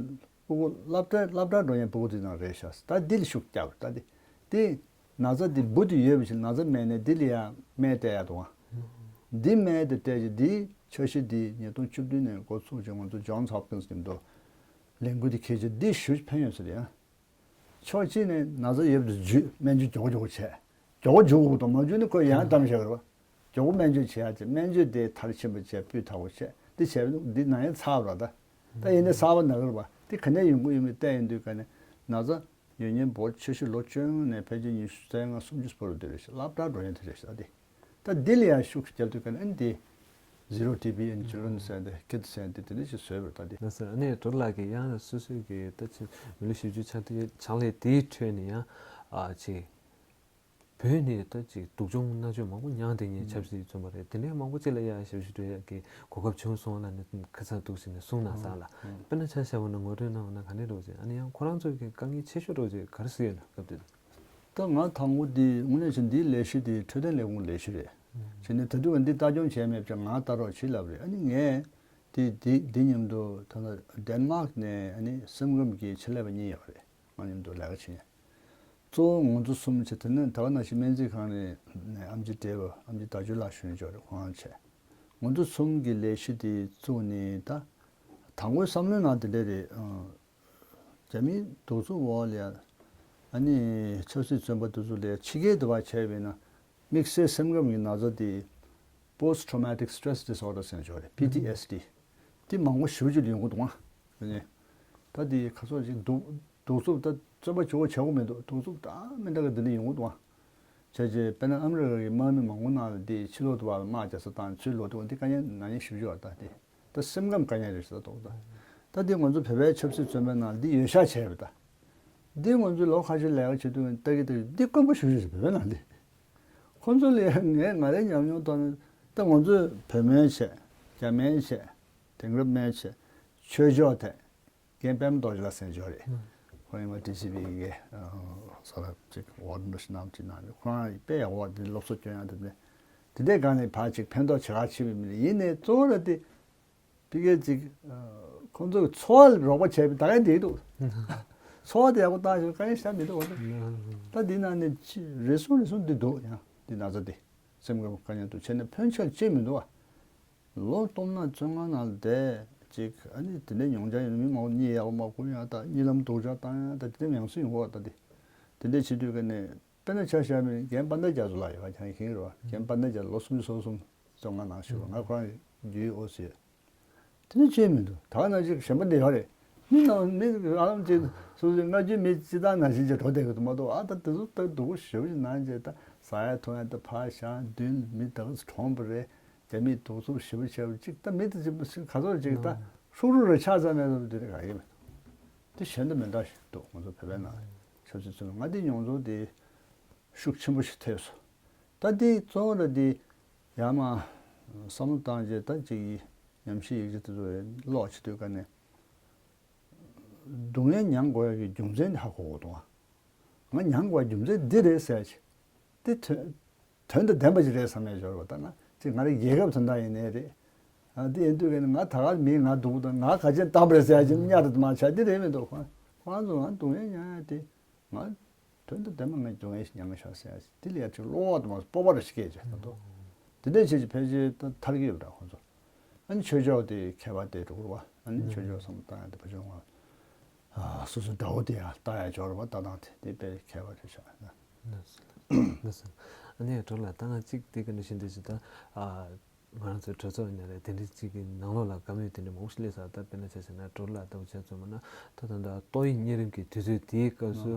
སྤུ་གུ་སློབ་གྲྭ་སློབ་གྲྭ་འགྲོ་མཁན་སྤུ་གུ་དེ་ནང་རེད་ཤག་ད་འདི་ལ་ཤུགས་རྒྱག་ད་དེ་དེ། ན་ཚ་འདི་འབུ་དེ་ཡོད་པ་ཞིག་ན་ཚ་མེད་ནས་འདི་ལ་ཡང་སྨན་སྤྲད་ཡག་འདུག་ཨ། འདི་སྨན་དེ་སྤྲད་རྗེས་འདིའི་འཆར་གཞི་འདི་ཉིས་སྟོང་བཅུ་བདུན་ནས་འགོ་ཚུགས་རྗེས་ང་ཚོ་Johns Hopkins མཉམ་དུ་ལས་འགུལ་འདི་འཁྱེར་རྗེས་འདི་ཞེ་པོ་ཕན་ཡོད་ས་རེད་ཨ། ཕྱོགས་གཅིག་ནས་ན་ཚ་ཡོད་པ་དེ་འཇུས་སྨན་བཅོས་མགྱོགས་མགྱོགས་བྱས། མགྱོགས་མགྱོགས་འཇུ་དགོས་དང་མ་འཇུས་ནས་ཁོས་ཡང་གཏམ་བཤད་གི་རེད་བ། མགྱོགས་པོ་སྨན་བཅོས་བྱེད་ཡག་ཅིག་སྨན་བཅོས་དེ་མཐར་ཕྱིན་པ་བྱས་སྤུས་དག་པོ་བྱས་འདི་བྱས་པ་འདི་ན་ཡང་ཚར་བ་རེད་ད། ད་ཡིན་ནའི་གསར་པ་ན་གི་རེད་བ་འདི་ག་ནས་ཡོང་གི་ཡོད་མེད་བལྟས་ཡོང་དུས་ག་ནས་ན་ཚ། ཡོད་མཁན་འབོར་ཆེ་ཤོས་ལོ་བཅོ་ལྔ་ནས་ཕལ་ཆེར་ཉི་ཤུ་རྩ་ལྔ་སུམ་ཅུ་བར་དུ་རེད་ཤག་སློབ་གྲྭར་འགྲོ་མཁན་དེ་རེད་ཤག་ཨ་དེ། ད་འདི་ལ་ཡང་ཤུགས་རྒྱབ་དུས་ག་ནས་ཨ་ནི་དེ། Zero T B in children ཟེར་ཏེ་kids ཟེར་ཏེ་དེ་འདྲ་ཞིག་བཟོས་པ་རེད་ད་དེ། ལགས་སོ། ཨ་ནི་གྲོགས་ལགས་ཀྱིས་ཡང་སོ་སོའི་གི་ད་ཅི་མི་ལོ་བཞི་བཅུ་ཕྱག་དེ་ཕྱག་ལས་དེའི་ཁྲོད་ནས་ཡང་ཨ་ཅི། བོད་ནས་ད་ཅིག་སྡུག་སྦྱོང་མནར་གཅོད་མང་པོ་མྱངས་བསྡད་མཁན་ཆབ་སྲིད་བཙོན་པ་རེད། དེ་འདྲའི་མང་པོ་ཅིག་ལ་ཡ་ཞབས་ཞུ་སྤྲད་ཡག་གི་གོ་སྐབས་བྱུང་སོང་ལབ་ནས་ཁ་སང་འདུག་ཟེར་ནས་གསུངས་གནང་སོང་ལ། དཔེར་ན་ཆ་བཞག་པ་ན་ངོ་སྤྲོད་གནང་བ་ན་ག་འདྲ་འདྲ་བོ་ཅིག་ཨ་ནི་ཡང་ཁོ་རང་ཚོའི་གི་དཀའ་ངལ་ཆེ་ཤོས་འདྲ་བོ་ཅིག་ག་རེ་གཟིགས་ཡོད་ན་སྐབས་དེ། ད་ང་དང་པོ་འདི་དངོས་གནས་བྱས་འདིའི་ལས་གཞི་འདི་འཕྲོད་བསྟེན་ལས་ཁུངས་ལས་གཞི་རེད། བྱས་ནས་ད་དུང་འདི་ལྟ་སྐྱོང་བྱས་མེད་ཀྱང་ང་ལྟ་རོགས་བྱེད་ལབ་རེད། ཨ་ནི་ངས་འདི་འདི་འདི་མཉམ་དུ་ད་ལྟ་ཌེན་མཱག་ནས་ཨ་ནི་སེམས་ཁམས་ཀྱི་ཆེད་ལས་པ་གཉིས་ཡོད་རེད། ང་མཉམ་དུ་ལས་ཀ་བྱེད་མཁན། གཙོ་བོ་ང་ཚོ་གསུམ་བྱས་དེ་ནས་ད་ག་ནང་བཞིན་སྨན་རྩིས་ཁང་ནས་ནས་ཨེམ་ཆི་བགྲེས་པ་ཨེམ་ཆི་ཟླ་སྒྲོན་ལགས་གཞོན་ཆོག་རེད་ཁོང་རང་བྱས། ང་ཚོ་གསུམ་གྱི་ལས་གཞི་དེ་བཙུགས་ནས་ད་དང་པོའི་བསམ་བློའི་ནང་དེ་འདྲ་རེད། རྒྱ་མིའི་གདུག་རྩུབ་འོག་ལ་ཡ་ཨ་ནི་ཆབ་སྲིད་བཙོན་པ་དེ་ཚོ་ལ་ཡ་ཕྱི་རྒྱལ་དུ་བ་བྱས་པས་ན་དམིགས་བསལ་སེམས་ཁམས་ཀྱི་ན་ཚ་དེ་Post Traumatic Stress Disorder ཟེར་ཆོག་རེད། P T S D དེ་མང་པོ་ཞེ་པོ་ཅིག་ཡོང་གི་འདུག་ཨ། ཨ་ནི་ད་དེ་ཁ་སོགས་ཅིག་གདུག་གདུག་རྩུབ་ད་ བརྩོན་པ་ཆེ་བོ་བྱེད་དགོས་མི་འདུག། གདུག་རྩུབ་ད་མི་འདྲ་གི་འདི་འདྲ་ཡོང་གི་འདུག་ཨ། བྱས་རྗེས་དཔེར་ན་ཨ་མི་རི་ཀ་གི་དམག་མི་མང་པོ་ནང་ལ་འདི་ཕྱི་ལོག་ཏུ་བ་ལ་དམག་རྒྱག་ས་བཏང་ཚུར་ལོག་ཏུ་འདི་དཀའ་ངལ་ན་ནིང་ཞེ་པོ་ཅིག་ཡོད་རེད། ད་འདི་ད་སེམས་ཁམས་དཀའ་ངལ་རེད་ཟེར་ཏོག་ད། ད་འདི་ང་ཚོ་བོད་པའི་ཆབ་སྲིད་བཙོན་པའི་ནང་འདི་ཡོད་ཤག་བྱས་པ་ད། འདི་ང་ཚོས་ལོ་ཁ་ཤས་ལས་ཀ་བྱེད་དུས་ལྟ་གི་ལྟ་གི་འདི་དཀོན་པོ་ཞེ་པོ་ཅིག་རེད། བོད་པའི་ནང་འདི་ཁོང་ཚོ་ལ་ངས་ང་རའི་ཉམས་མྱོང་ཐོག་ནས་ད་ང་ཚོས་བོད་སྨན་བྱས། རྒྱ་སྨན་བྱས། དེང་རབས་སྨན་བྱས། ཆོས་ཕྱོགས་ཐད། རྒན་པད་མ་རྡོ་རྗེ་ལགས་ཟེར་མཁན་ཅིག་ཡོད་རེད། ཁོང་ཡིན་ན་ཊི་སི་བི་གི་ས་ལ་ཅིག་འོག་འདུ་ཞིག་གནང་ཅིག་གནང་རེད། ཁོ་རང་དཔེ་ཡག་པོ་འདི་སློབ་གསོ་སྐྱོན་ཡག་དེ་འདྲ། དེ་འདྲའི་སྒང་ནས་ཕར་ཅིག་ཕན་ཐོགས་བྱེད་ག་བྱེད་པའི་མི་རེད། ཡིན་ནའི་གཙོ་བོ་ལ་དེ་ཕ་གིར་ཅིག་ཁོང་ཚོ་གི་འཚོ་བ་ལ་རོགས་པ་བྱས་པའི་ད་ག་འདི་འདུག། འཚོ་བ་དེ་ཡག་པོ་བཏང་ཞིག་དཀའ་ངལ་ཞེ་དྲག་མི་འདུག་བ། ད་འདི་ནང་ནས་ཅི་རེ་ཟུང་རེ་ཟུང་འདི་འདུག། ཡང་འདི་ན་ཚ་འདི་སེམས་ཁམས་དཀའ་ངལ་འདུག་བྱས་ནས་ཕན་ཆད་ཅི་མི་འདུག་བ། ལོ་སྟོང་ཕྲག་བཙོན་ཁང་ནང་བསྡད་ཅིག་ཨ་ནི་དེ་འདྲའི་མྱོང་རྒྱ་ཡོད་མི་མང་པོ་གཉིད་ཡག་པོ་མ་ཁུག་ཡང་ད་གཉིད་ལམ་སྡུག་ཅག་བཏང་ཡང་ད་དེ་འདྲའི་མྱོང་སྲིད་ཡོང་གི་བ། ད་དེ་དེ་འདྲའི་བྱེད་དུས་ཀ་ནས་དཔེར་ན་ཆ་བཞག་པ་ཡིན་ན་རྒན་དཔལ་ལྡན་རྒྱ་མཚོ་ལགས་ཡོད་པ། ཁྱེད་རང་མཁྱེན་གྱི་རེད་བ། རྒན་དཔལ་ལྡན་རྒྱ་མཚོ་ལོ་སུམ་ཅུ་སོ་གསུམ་བཙོན་ཁང་ནང་བཞུགས་པ། ང་ཁོ་རང་རྒྱུས་ཡོད་ཟེར། དེ་ནི་ཅི་མི་འདུག། ད་ག་ནང་བཞིན་གཞན་པ་འདི་ཡོད་རེད། མི་ནང་མི་ཨ་ལམ་ཅིག་སོ་སོའི་སྔ་རྒྱུད་མི་སྤྱི་བཏང་ནང་བཞིན་ཅིག་འགྲོ་བསྡད་ཀྱི་འདུག་མ་གཏོགས། ཨ་ད་དེ་ཚོ་ད་སྡུག་པོ་ཞེ་པོ་ཅིག་ནང་བྱས། ད་ཟ་ཡ་འཐུང་ཡ་ད་ཕར་བཞག་མདུན་མི་ད་ག་ཚོད་གྲོངས་པ་རེད། རྒྱ་མིས་གདུག་རྩུབ་ཞེ་པོ་བྱས་པ་ཅིག་ད་མི་དེ་ཅིག་ག་ཚོད་ཅིག་ད་ཧྲུག་རུ་རུ་ཆགས་ཙམ་མེད་པ་འདི་རེད། ག་གེ་མི་འདུག། དེ་གཞན་དུ་མི་འདྲ་ཞིག་འདུག། ང་ཚོ་བོད་པའི་ནང་ཆབ་སྲིད་ཚུལ་ང་འདི་མྱོང་ཚོར་དེ་ཤུགས་ཆེན་པོ་ཞིག་ཐེབས་སོང་། ད་འདི་གཙོ་བོ་ལ་འདི་ཡར་མར་བསམ་བློ་བཏང་རྗེས་ད་ཅིག་ཉམས་ཞིབ་ཡིག་ཆ་དེ་ཚོ་ཀློག་བྱེད་དུས་ཀ་ནས་སྡུག་བསྔལ་མྱང་དགོས་ཡ་གི་རྒྱུ་མཚན་དེ་ཧ་གོ་གི་འདུག་ཨ། ང་མྱང་དགོས་རྒྱུ་མཚན་འདི་རེད་ཟེར་ཅིག་དེ་དོན་དོན་དང་ལྡན་པ་ཞིག་རེད་བསམ་ཡ་འབྱོར་བ། ད་ང་ཅིག་ང་རའི་རྒྱལ་ཁབ་དོན་དག་ཡིན་ནའི་རེད། ཨ་དེ་ཡིན་དུས་ཀ་ནས་ང་ད་ག་མིས་ང་སྡུག་དང་ང་ག་ཅན་བཏང་པ་རེད་ཟེར་ཡ་ཅིག་གཉའ་དང་དུ་མ་བྱ་འདི་རེད་མི་འདུག། ཁོ་ཁོ་རང་ཚོ་ང་སྡུག་བསྔལ་མྱང་ཡ་དེ་ང་དོན་དང་ལྡན་པ་ང་སྡུག་བསྔལ་ཞིག་མྱང་ཤག་ཟེར་ཡ་ཅིག་དེ་ལ་ཡ་ཅིག་བློ་བག་དུ་མ་སྤོབས་པ་རེ་ཞིག་སྐྱེས་བྱས་ད་དུ་དེ་འདྲས་བྱས་ཅིག་ཕལ་ཆེར་ད་ཐར་གི་ཡོད་པ་འདྲ་ཁོ་ཚོ། ཨ་ནི་ཆོས་ཕྱོགས་དེ་ཁྱད་པར་དེ་འགྲོ་གི་རེད་བ། ཨ་ནི་ཆོས་ཕྱོགས་བསམ་བློ་བཏང་ཡ་དེ་བ་ཆུང་བ། ཨ་སོ་སོའི་དགྲ་བོ་དེ་ཡང་ལྟ་ཡ་སྦྱོར་བ་ལྟ་སྟངས་དེ་དེ་དཔེ་ཁྱད་པར་རེད་ཤག་ན། ལགས་སོ། ལགས་སོ། ཨ་ནི་གྲོགས་ལགས་ད་ང་གཅིག་དེ་ག་འདྲ་ཞིག་འདི་ཅིག་ད་ཨ་ང་རང་ཚོའི་གྲོས་ཚོགས་ཡིན་ན་རེད། དེ་འདྲ་གཅིག་གི་ནང་ལོགས་ལ་བཀའ་མོལ་དེ་འདྲ་མང་པོ་ཞིག་སླེབས་ས། ད་དཔེར་ན་ཆ་བཞག་ན་གྲོགས་ལགས་ལྟ་བུ་ཆ་མཚོན་པ་ན་ད་ད་ལྟ་ཏོག་དབྱིབས་གཉན་རིམས་ཀྱི་དུས་ཚོད་དེའི་སྐབས་སུ་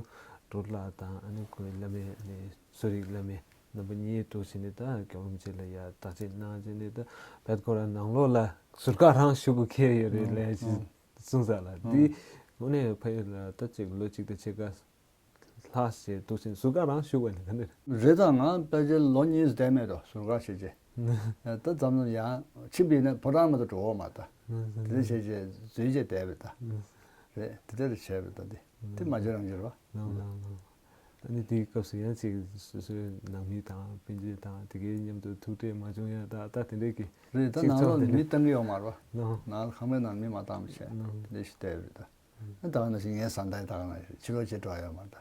གྲོགས་ལགས་དང་ཨ་ནི་ཁོའི་བླ་མའི་ཨ་ནི་གསོ་རིག་བླ་མའི་རྣམ་པ་གཉིས་འདུག་བྱས་ནས་ད་རྒྱལ་བ་རིན་པོ་ཆེ་ལ་ཡ་བརྟག་དཔྱད་གནང་བྱས་ནས་ད་བེད་ཁོ་རང་ནང་ལོགས་ལ་ཟུར་བཀག་རང་ཞུ་དགོས་ཁེལ་ཡོད་རེད་ལབ་ཅིག་གསུངས་ས་ལ། འདི་དངོས་གནས་ཕ་ཡུལ་ལ་ད་ཅིག་ལོ་གཅིག་དང་ཕྱེད་ཀ་ལྷག་བྱས་འདུག་ཟིན་ཟུར་བཀག་རང་ཞུ་དགོས་ནི་ག་འདྲ་རེད། རེད་ད་ང་ཕལ་ཆེར་ལོ་གཉིས་སུ་བསྡད་མེད་དོ་ཟུར་བཀག་བྱས་རྗེས། ད་འཛམ་གླིང་ཡང་ཕྱིན་པ་ཡིན་ན་ཕོ་བྲང་མ་གཏོགས་འགྲོ་འོང་མ་ད། དེ་འདྲ་བྱས་རྗེས་འཛུལ་རྗེས་བསྡད་པ་ད། རེད་དེ་འདྲ་རེད་བྱས་པ་ད་འདི་དེ་མ་བྱེད་རང་བྱེད་རེད་བ། ལགས་ལགས་ལགས། ཨ་ནི་དེའི་སྐབས་སུ་ཡང་ཅིག་སོ་སོའི་ནང་མི་དང་སྤུན་མཆེད་དང་དེ་གའི་མཉམ་དུ་ཐུག་འཕྲད་མ་བྱུང་ཡ་ད་ད་དེ་འདྲའི་གི་རེད་ད་ཅིག་ནང་ཚོགས་ལོགས་དེ་ནས་མི་འདྲ་བཏང་གི་ཡོད་མ་རེད་བ། ལགས། ནང་ལ་ཁང་པའི་ནང་མི་མ་བཏང་བ་བྱས་ལགས། དེ་འདྲ་ཞིག་བལྟས་རེད་ད། ཨ་ད་ག་ནང་བཞིན་ངའི་བཟའ་ཟླ་ཡི་ད་ག་ནང་བཞིན་ཕྱི་ལོགས་བྱེད་འགྲོ་ཡོད་མ་རེད་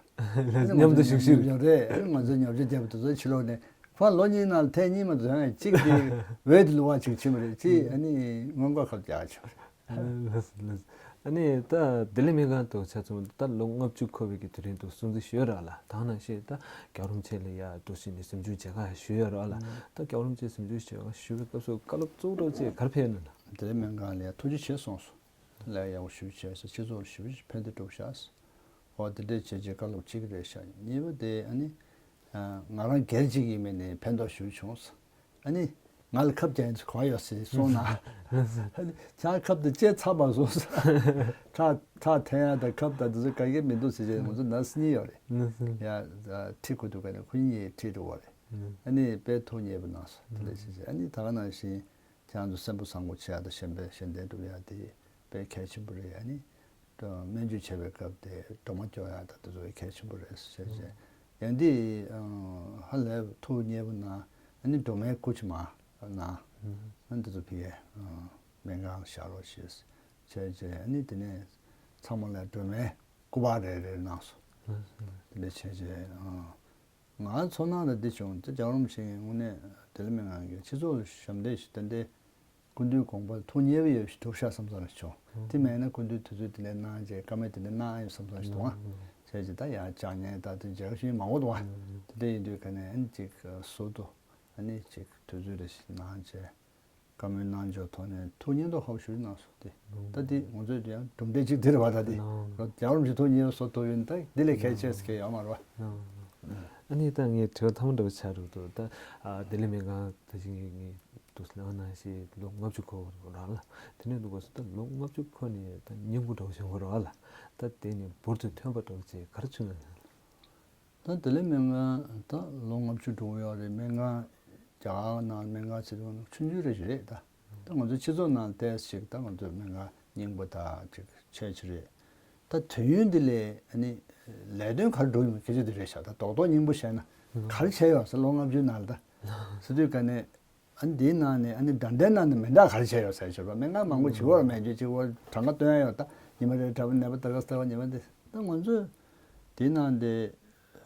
ད། མཉམ་དུ་བཞུགས་ཤིག་རེད། ང་ཚོའི་ཉོ་ཆ་རྒྱབ་དུས་ཚོད་ཕྱི་ལོགས་ནས་ཁོ་ལོ་གཉིས་ནང་ལ་ཐེངས་གཉིས་མ་གཏོགས་ཡང་གཅིག་དེ་འོད་དེ་ལུ་བ་ཅིག་ཕྱིན་པ་རེད། གཅིག་ཨ་ནི་སྔོན་འགོག་ཁབ་རྒྱག་ཕྱིན་པ་རེད། ལགས་ལགས། ཨ་ནི་ད་ལྡི་ལི་སྨན་ཁང་དུ་ཆ་མཚོན་ད་ལོ་ལྔ་བཅུ་འཁོར་བའི་གི་དུས་དྲན་དུ་སྲུང་བརྩི་ཞུས་ཡོད་རེད་ལ། ད་ནང་བཞིན་ད་རྒྱལ་བ་རིན་པོ་ཆེ་ལ་ཡ་འདུག་བྱས་ནས་གཟིམ་ཆུང་མཇལ་ཁ་ཞུས་ཡོད་རེད་ལ། ད་རྒྱལ་བ་རིན་པོ་ཆེ་གཟིམ་ཆུང་མཇལ་ཁ་ཞུ་བའི་སྐབས་སུ་བཀའ་སློབ་གཙོ་བོ་ཅིག་ག་རེ་ཕེབས་ཡོད་ན་ལ། ལྡི་ལི་སྨན་ཁང་ལ་ཡ་ཐུགས་རྗེ་ཆེ་གསུངས་སོང་། ལས་ཡག་པོ་ཞེ་པོ་བྱས་སོང་། སྤྱི་ཚོགས་ལ་ཞེ་པོ་ཕན་བདེ་བསྒྲུབས་ཤག་ཟེར། འོ་དེ་འདྲས་བྱས་རྗེས་བཀའ་སློབ་གཅིག་རེད་ཤག། གཉིས་པ་དེ་ཨ་ནི། ང་རང་སྒེར་གཅིག་ཡིན་མིན་ནས་ཕན་ཐོགས་ཞེ་པོ་བྱུང་ཟེར། ཨ་ནི། ང་ལ་ཁབ་རྒྱག་ཡ་ཅིག་ག་པར་ཡོད་ཟེར་གསུངས་ན། ཨ་ནི། ཁྱེད་རང་ཁབ་དེ་བཅད་ཚར་བ་སོང་ཟེར། ཁྲག་ཁྲག་འཐེན་ཡ་དང་ཁབ་དང་དེ་ཚོ་ག་གེ་མི་འདུག་ཟེར་བྱས་ང་ཚོ་ནར་སི་གཉིས་ཡོད་རེད། ཡ་ཁྲིད་དགོས་འདུག་ག་ནས་ཁོ་གཉིས་ཁྲིད་འགྲོ་བ་རེད། ཨ་ནི་དཔེ་ཐུགས་མཉེས་པོ་གནང་སོང་དེ་འདྲས་བྱས་བྱས། ཨ་ནི་ད་ག་ནང་བཞིན། ཁྱེད་རང་ཚོ་སེམས་པ་བཟང་པོ་བྱེད་ཡག་དང་གཞན་པའི་གཞན་དོན་སྒྲུབ་ཡག་དེ་དཔེ་གལ་ཆེན་པོ་རེད། ཨ་ནི་སྨན་བཅོས་བྱེད་པའི་སྐབས་དེ་སྒྲོལ་མ་སྐྱོར་ཡག་དང་དེ་ཚོ་གལ་ཆེན་པོ་རེད་ཟེར་བྱས། ཡང་འདི་ཧ་ལས་ཐུགས་མཉེས་པོ་གནང་། ཨ་ནི་སྒྲོལ་མའི་སྐུ་ཅིག་མར་གནང་། ཨ་ནི་དེ་ཚོ་ཕ་གིའི་སྨན་ཁང་བཞག་རོགས་ཞེས་བྱས་བྱས། ཨ་ནི་དེ་ནས་ཚང་མ་ལ་སྒྲོལ་མའི་སྐུ་པར་རེ་རེ་གནང་སོང་། དེ་འདྲ་བྱས་བྱས། ང་ཚོ་ནང་ལ་འདི་བྱུང་ཚེ་རྒྱལ་བ་རིན་པོ་ཆེ་གི་དངོས་གནས་དེ་ལ་མི་ངང་གིས་སྤྱི་ཚོགས་ལ་ཞབས་འདེགས་ཤིག་ཏན་ཏན་སྐུ་མདུན་དགོངས་པ་ཐུགས་མཉེས་པོ་ཡོད་ཞིག་འདུག་ཤག་བསམ་བསམ་ཞིག་བྱུང་། དེ་མེད་ན་སྐུ་མདུན་དུས་ཚོད་དེ་ལས་གནང་རྗེས་བཀའ་མོལ་དེ་འདྲ་གནང་ཨ་ཡོད་བསམ་བསམ་ཞིག་འདུག་ཨ། བྱས་རྗེས་ད་ཡང་བཅར་མཁན་ད་དུང་མཇལ་ཁ་ཞུ་མཁན་མང་པོ་འདུག་ཨ། དེ་འདྲ་ཡིན་དུས་ག་ནས་ཨ་ནི་ཅིག་ཟུར་དུ་ཨ་ནི་ཅིག་དུས་ཚོད་རེ་ཞིག་གནང་རྗེས། བཀའ་མོལ་གནང་ཕྱོགས་ཐོག་ནས་ཐུགས་མཉེས་མདོག་ཁ་པོ་ཞེ་པོ་གནང་སོང་སྟེ། ད་འདི་ང་ཚོས་ཀྱང་གྲུབ་འབྲས་གཅིག་འདི་རེད་པ། ད་འདི་རྒྱལ་བ་རིན་པོ་ཆེ་ཐུགས་མཉེས་པ་བཟོ་ཐུབ་ཡོད་ན་ད་འདི་ལས་གལ་ཆེ་ས་གང་ཡང་ཡོད་མ་རེད་པ། ཨ་ནི་ད་ངའི་དྲི་བ་མཐའ་མ་འདྲ་པོ་ཆགས་འགྲོ་འདུག་ད་ཨ་བདེ་ལེགས་སྨན་ཁང་ད་ཅིག་ངས་འདུག་ལབ་ན་ཞེས་ལོ་ལྔ་བཅུ་འཁོར་བ་རེད་ལ། དེ་ནས་འདུག་ག་སོ་ད་ལོ་ལྔ་བཅུ་འཁོར་ནས་ད་སྙིང་པོ་འདྲ་པོ་བྱུང་བ་རེད་ལ། ད་དེ་ནས་འབུར་དུ་ཐོན་པ་འདྲ་པོ་ཅིག་ག་རེ་བྱུང་ན། ད་བདེ་ལེགས་སྨན་ཁང་ད་ལོ་ལྔ་བཅུ་འགྲོ་གི་ཡོད་རེད། སྨན་ཁང་རྒྱ་གར་ནང་སྨན་ཁང་ཚེ་རིང་ཆུང་ཆུང་རེ་ཞིག་རེད། ད་ད་ང་ཚོ་སྤྱི་ཚོགས་ནང་ཏོག་ཙམ་ཅིག་ད་ང་ཚོ་སྨན་ཁང་རྙིང་པ་ད་ཅིག་ཆེ་ཆེ་རེད། ད་དུས་ཡུན་འདི་ལས་ཨ་ནི་ལས་དོན་ག་རེ་འགྲོ་ཡོང་སྐད་ཆ་འདི་རེད་ཤག་ད་རྡོག་རྡོག་སྙིང་པོ་བཤད་ན་ག་རེ་བྱས་ཡོད་ཟེར། ལོ་ལྔ་བཅུའི་ནང་ལ་ད་ཟེར་དུས་ཀ་ནས། ཨ་ནི་དེའི་ནང་ནས་ཨ་ནི་ཟླ་འདྲའི་ནང་ནས་མི་འདྲ་ག་རེ་བྱས་ཡོད་ཟེར་ཞོར་བ་སྨན་ཁང་མང་པོ་བྱེད་དགོས་ར། སྨན་བཅོས་བྱེད་དགོས། གྲངས་ཀ་བཏོན་ཡ་ཡོད། ད་ཉི་མ་རེ་དྲག་པོ་ནད་པ་ད་ག་ས་ད་ག་ཉི་མ་འདི་ད་ང་ཚོས་དེའི་ནང་དེ་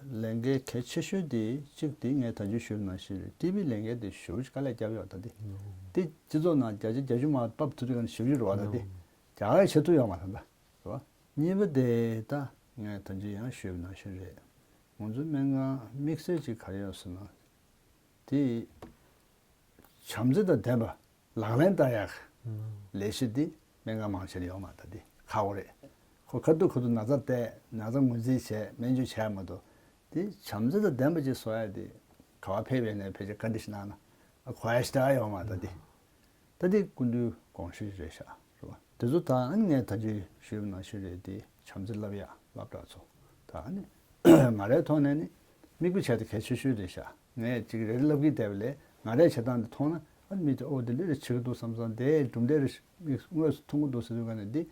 ལས་འགན་གལ་ཆེ་ཤོས་དེ་གཅིག་དེ་ངས་ད་ཅི་ཞུས་ནང་བཞིན་རེད། ཊི་བི་ལས་འགན་དེ་ཞེ་པོ་ཅིག་དཀའ་ལས་བརྒྱབ་ཡོད། ད་དེ་དེ་སྤྱི་ཚོགས་ནང་བརྒྱ་ཆ་བརྒྱད་ཅུ་མར་ཕབ་ཐུབ་དུས་ཀ་ནས་ཞེ་པོ་ཅིག་རེད་བ། ད་དེ་རྒྱ་གར་བྱེད་ཐུབ་ཡོད་མ་རེད། ད་རེད་བ། གཉིས་པ་དེ་ད་ངས་ད་ཅི་ཡང་ཞུས་ནང་བཞིན་རེད། ང་ཚོའི་སྨན་ཁང་དམིགས་བསལ་ཅིག་ག་རེ་ཡོད་ཟེར་ན། དེ་བྱམས་བརྩེ་དང་ལྡན་པ་ལག་ལེན་བསྟར་ཡག་ལས་གཞི་འདི་སྨན་ཁང་མང་ཆེར་ཡོད་མ་རེད། ད་འདི་ཁག་པོ་རེད། ཁོ་ཁ་ཐུག་ཁ་ཐུག་ན་ཚ་བལྟས། ན་ཚ་ངོས་འཛིན་བྱས། སྨན་བཅོས་བྱས་མ་གཏོགས། འདི་བྱམས་བརྩེ་དང་ལྡན་པ་ཅིག་བཟོ་ཡ་འདི་ག་པར་ཕེབས་པའི་ནས་ཕལ་ཆེར་བཀའ་འདྲི་ཞིག་གནང་ན་ཨ་གོ་ཡ་ཞིག་ད་ཡོད་མ་རེད། ད་འདི་ད་འདི་སྐུ་མདུན་དགོངས་གཞི་རེད་ཤག་རེད་བ། དེ་ཚོ་ད་ཨ་ནི་ངས་ད་ཅི་ཞུས་པ་ནང་བཞིན་རེད། དེ་བྱམས་བརྩེ་བསླབ་ཡ་སློབ་གྲྭ་ཚོ་ད་ཨ་ནི་ང་རའི་ཐོག་ནས་ནི་མིག་དཔེ་བྱས་ཏེ་གལ་ཆེ་ཤོས་རེད་ཤག་ངས་ཅིག་རེ་རེ་བསླབ་ཀྱི་བསྡད་པ་ལས་ང་རའི་བྱེད་སྟངས་འདི་མཐོང་ན་ཨ་ནི་མི་དེ་ཨོ་དེ་འདྲ་རེ་བྱེད་ཀྱི་འདུག་བསམ་བསམ་དེ་གྲུབ་འབྲས་རེ་མིག་དངོས་སུ་མཐོང་གི་འདུག་ཟེར་དུས་ག་ནས་འདི་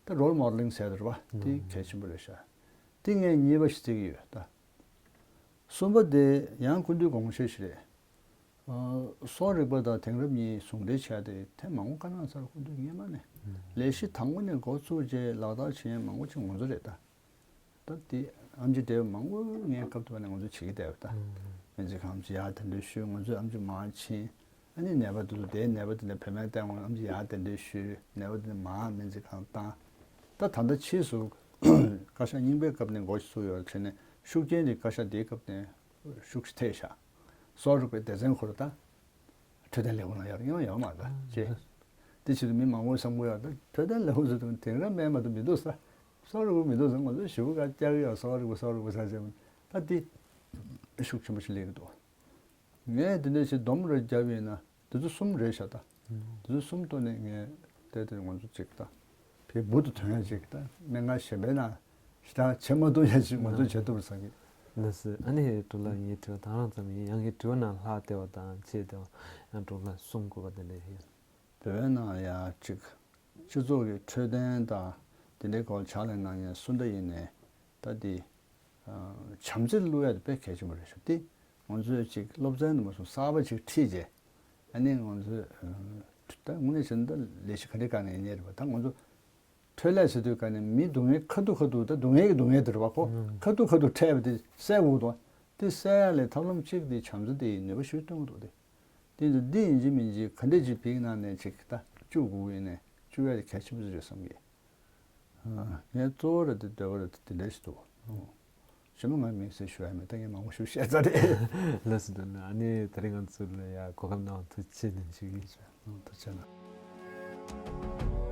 ད་རོལ་མོ་ཌེ་ལིང་ཟེར་བ་འདི་གལ་ཆེན་པོ་རེད་ཤག་འདི་ངས་གཉིས་པ་ཞིག་བརྩི་གི་ཡོད་ད། གསུམ་པ་དེ་ཡང་སྐུ་མདུན་དགོངས་བཞེད་ཞིག་རེད། ཨ་གསོ་རིག་པ་དང་དེང་རབས་གཉིས་ཟུང་འབྲེལ་བྱས་ཏེ་ཐེངས་མང་པོ་བཀའ་གནང་ཚར། སྐུ་མདུན་སྔོན་མ་ནས་ལས་གཞི་དང་པོ་ནས་འགོ་བཙུགས་རྗེས་ལག་བསྟར་བྱེད་མཁན་མང་པོ་ཅིག་ང་ཚོ་རེད་ད། ད་དེ་ཨེམ་ཆི་འབྲེལ་བ་མང་པོ་ངའི་སྐབས་དུ་བ་ནས་ང་ཚོ་བྱེད་ཀྱི་བསྡད་པ་ད། སྨན་རྩིས་ཁང་ཨེམ་ཆི་ཡར་གདན་འདྲེན་ཞུས། ང་ཚོས་ཨེམ་ཆི་མར་ཕྱིན། ཨ་ནི་ནད་པ་དེ་ཚོ་དེའི་ནད་པ་དེ་འདྲ་བོད་སྨན་བསྟེན་དགོས་ཨེམ་ཆི་ཡར་གདན་འདྲེན་ཞུས། ནད་པ་དེ་འདྲ་མར་སྨན་རྩིས་ཁང་བཏང་། ད་ད་ལྟ་ཕྱིས་སུ་བཀའ་ཤག་རྙིང་པའི་སྐབས་ནས་འགོ་ཚུགས་ཡོད་བྱས་ནས་ཤུགས་རྐྱེན་དེ་བཀའ་ཤག་དེའི་སྐབས་ནས་ཤུགས་ཆེ་ཐེབས་ཤག་གསོ་རིག་པའི་སྡེ་ཚན་ཁོ་ར་ད་འཕྲོད་བསྟེན་ལས་ཁུངས་ལ་ཡར་ཡོང་ཡོད་མ་རེད་ཅེས། དེ་ཕྱིར་མི་མང་པོས་བསམ་གྱི་ཡོད། ད་འཕྲོད་བསྟེན་ལས་ཁུངས་ཟེར་དུས་དེང་རབས་སྨན་མ་གཏོགས་མི་འདུག་ས། གསོ་རིག་པ་མི་འདུག་ས། ང་ཚོས་ཞེ་པོ་ཁ་རྒྱག་གི་ཡོད། གསོ་རིག་པ་གསོ་རིག་པ་ཟེར་བྱས་ནས་ད་དེ་ཤུགས་ཆེན་པོ་ཞིག་སླེབས་ཀྱི་འདུག་ངས་དེ་འདྲ་ཞིག་སྡོམ་རེ་བརྒྱབ་ཡིན་ན་དེ་ཚོ་གསུམ་རེད་ཤག་ད། དེ་ཚོ་གསུམ་ཐོག་ནས་ངས་བལྟས་ཏེ་ང་ཚོ་ཅིག་ད་ཕའི་འབུར་དུ་ཐོན་ཡ་ཅིག་ད་སྨན་ཁང་གཞན་པའི་ནང་ཞེ་དྲག་བྱེད་མ་ཐུབ་ཡ་ཅིག་ང་ཚོས་བྱེད་ཐུབ་པར་བསམ་གི། ལགས་སོ། ཨ་ནི་འབྲུག་ལགས་ངའི་དྲི་བ་ད་རང་ཙམ་ཡིན། ཡང་གི་དྲི་བ་ནང་ལྷག་བལྟས་པ་དང་ཆེད་དེ་ཡང་འབྲུག་ལགས་གསུང་དགོས་པ་དེ་འདྲ་ཡིན། བོད་པའི་ནང་ཡ་ཅིག་སྤྱི་ཚོགས་ཀྱི་འཕྲོད་བསྟེན་དང་དེ་འདྲའི་སྐོར་ཕྱག་ལས་གནང་མཁན་སུ་འདྲ་ཡིན་ནའི་ད་དེ་བྱམས་བརྩེ་བསླུ་ཡ་དེ་དཔེ་གལ་ཆེན་པོ་རེད་ཤག་དེ་ང་ཚོས་ཅིག་སློབ་ཚན་དུ་མ་སོང་གསར་པ་ཅིག་ཁྲིད་རྗེས་ཨ་ནི་ང་ཚོས་ད་དངོས་གནས་བྱས་ན་ད་ལས་གཞི་ག་འདྲ་གང་ནས་ཡིན་ནའི་རེད་པ། ད་ང་ཚོ་འཕྲོད་ལས་ཟེར་དུས་ག་ནས་མི་སྡུག་བསྔལ་ཁ་ཐུག་ཁ་ཐུག་ད་སྡུག་བསྔལ་གྱི་སྡུག་བསྔལ་དེ་རེད་པ། ཁོ་ཁ་ཐུག་ཁ་ཐུག་འཕྲད་པ་དེ་སེལ་དགོས་འདུག་དེ་སེལ་ཡ་ལས་ཐབས་ལམ་གཅིག་དེ་བྱམས་བརྩེ་དེ་ཡིས་ནུས་པ་ཞེ་པོ་བཏོན་གྱི་འདུག་དེ་དེ་ཚོ་འདི་ཡིན་གཅིག་མིན་གཅིག་ག་འདྲ་ཅིག་བིག་ནང་ནས་ཅིག་ད་བཅུག་དགོས་ཀྱི་ཡིན་ནའི་བཅུག་ཡ་དེ་གལ་ཆེན་པོ་ཞིག་རེད་བསམ་གི། ངས་གཙོ་བོ་རེད་དེ་འདོད་པ་རེད་དེ་དེ་འདྲ་ཞིག་འདུག་གཞན་པ་ང་དམིགས་བསལ་ཞུ་ཡ་མེད། ད་ངས་མང་པོ་ཞིག་བཤད་ཚར་རེད། ལགས་སོ། འདི་ནི་ཨ་ནི་དེ་རིང་ང་ཚོ་ལ་ཡ་གོ་སྐབས་གནང་བ་ཐུགས་རྗེ་ཆེ་ཞུ་གི་ཡིན། ཐུགས་རྗེ་གནང་།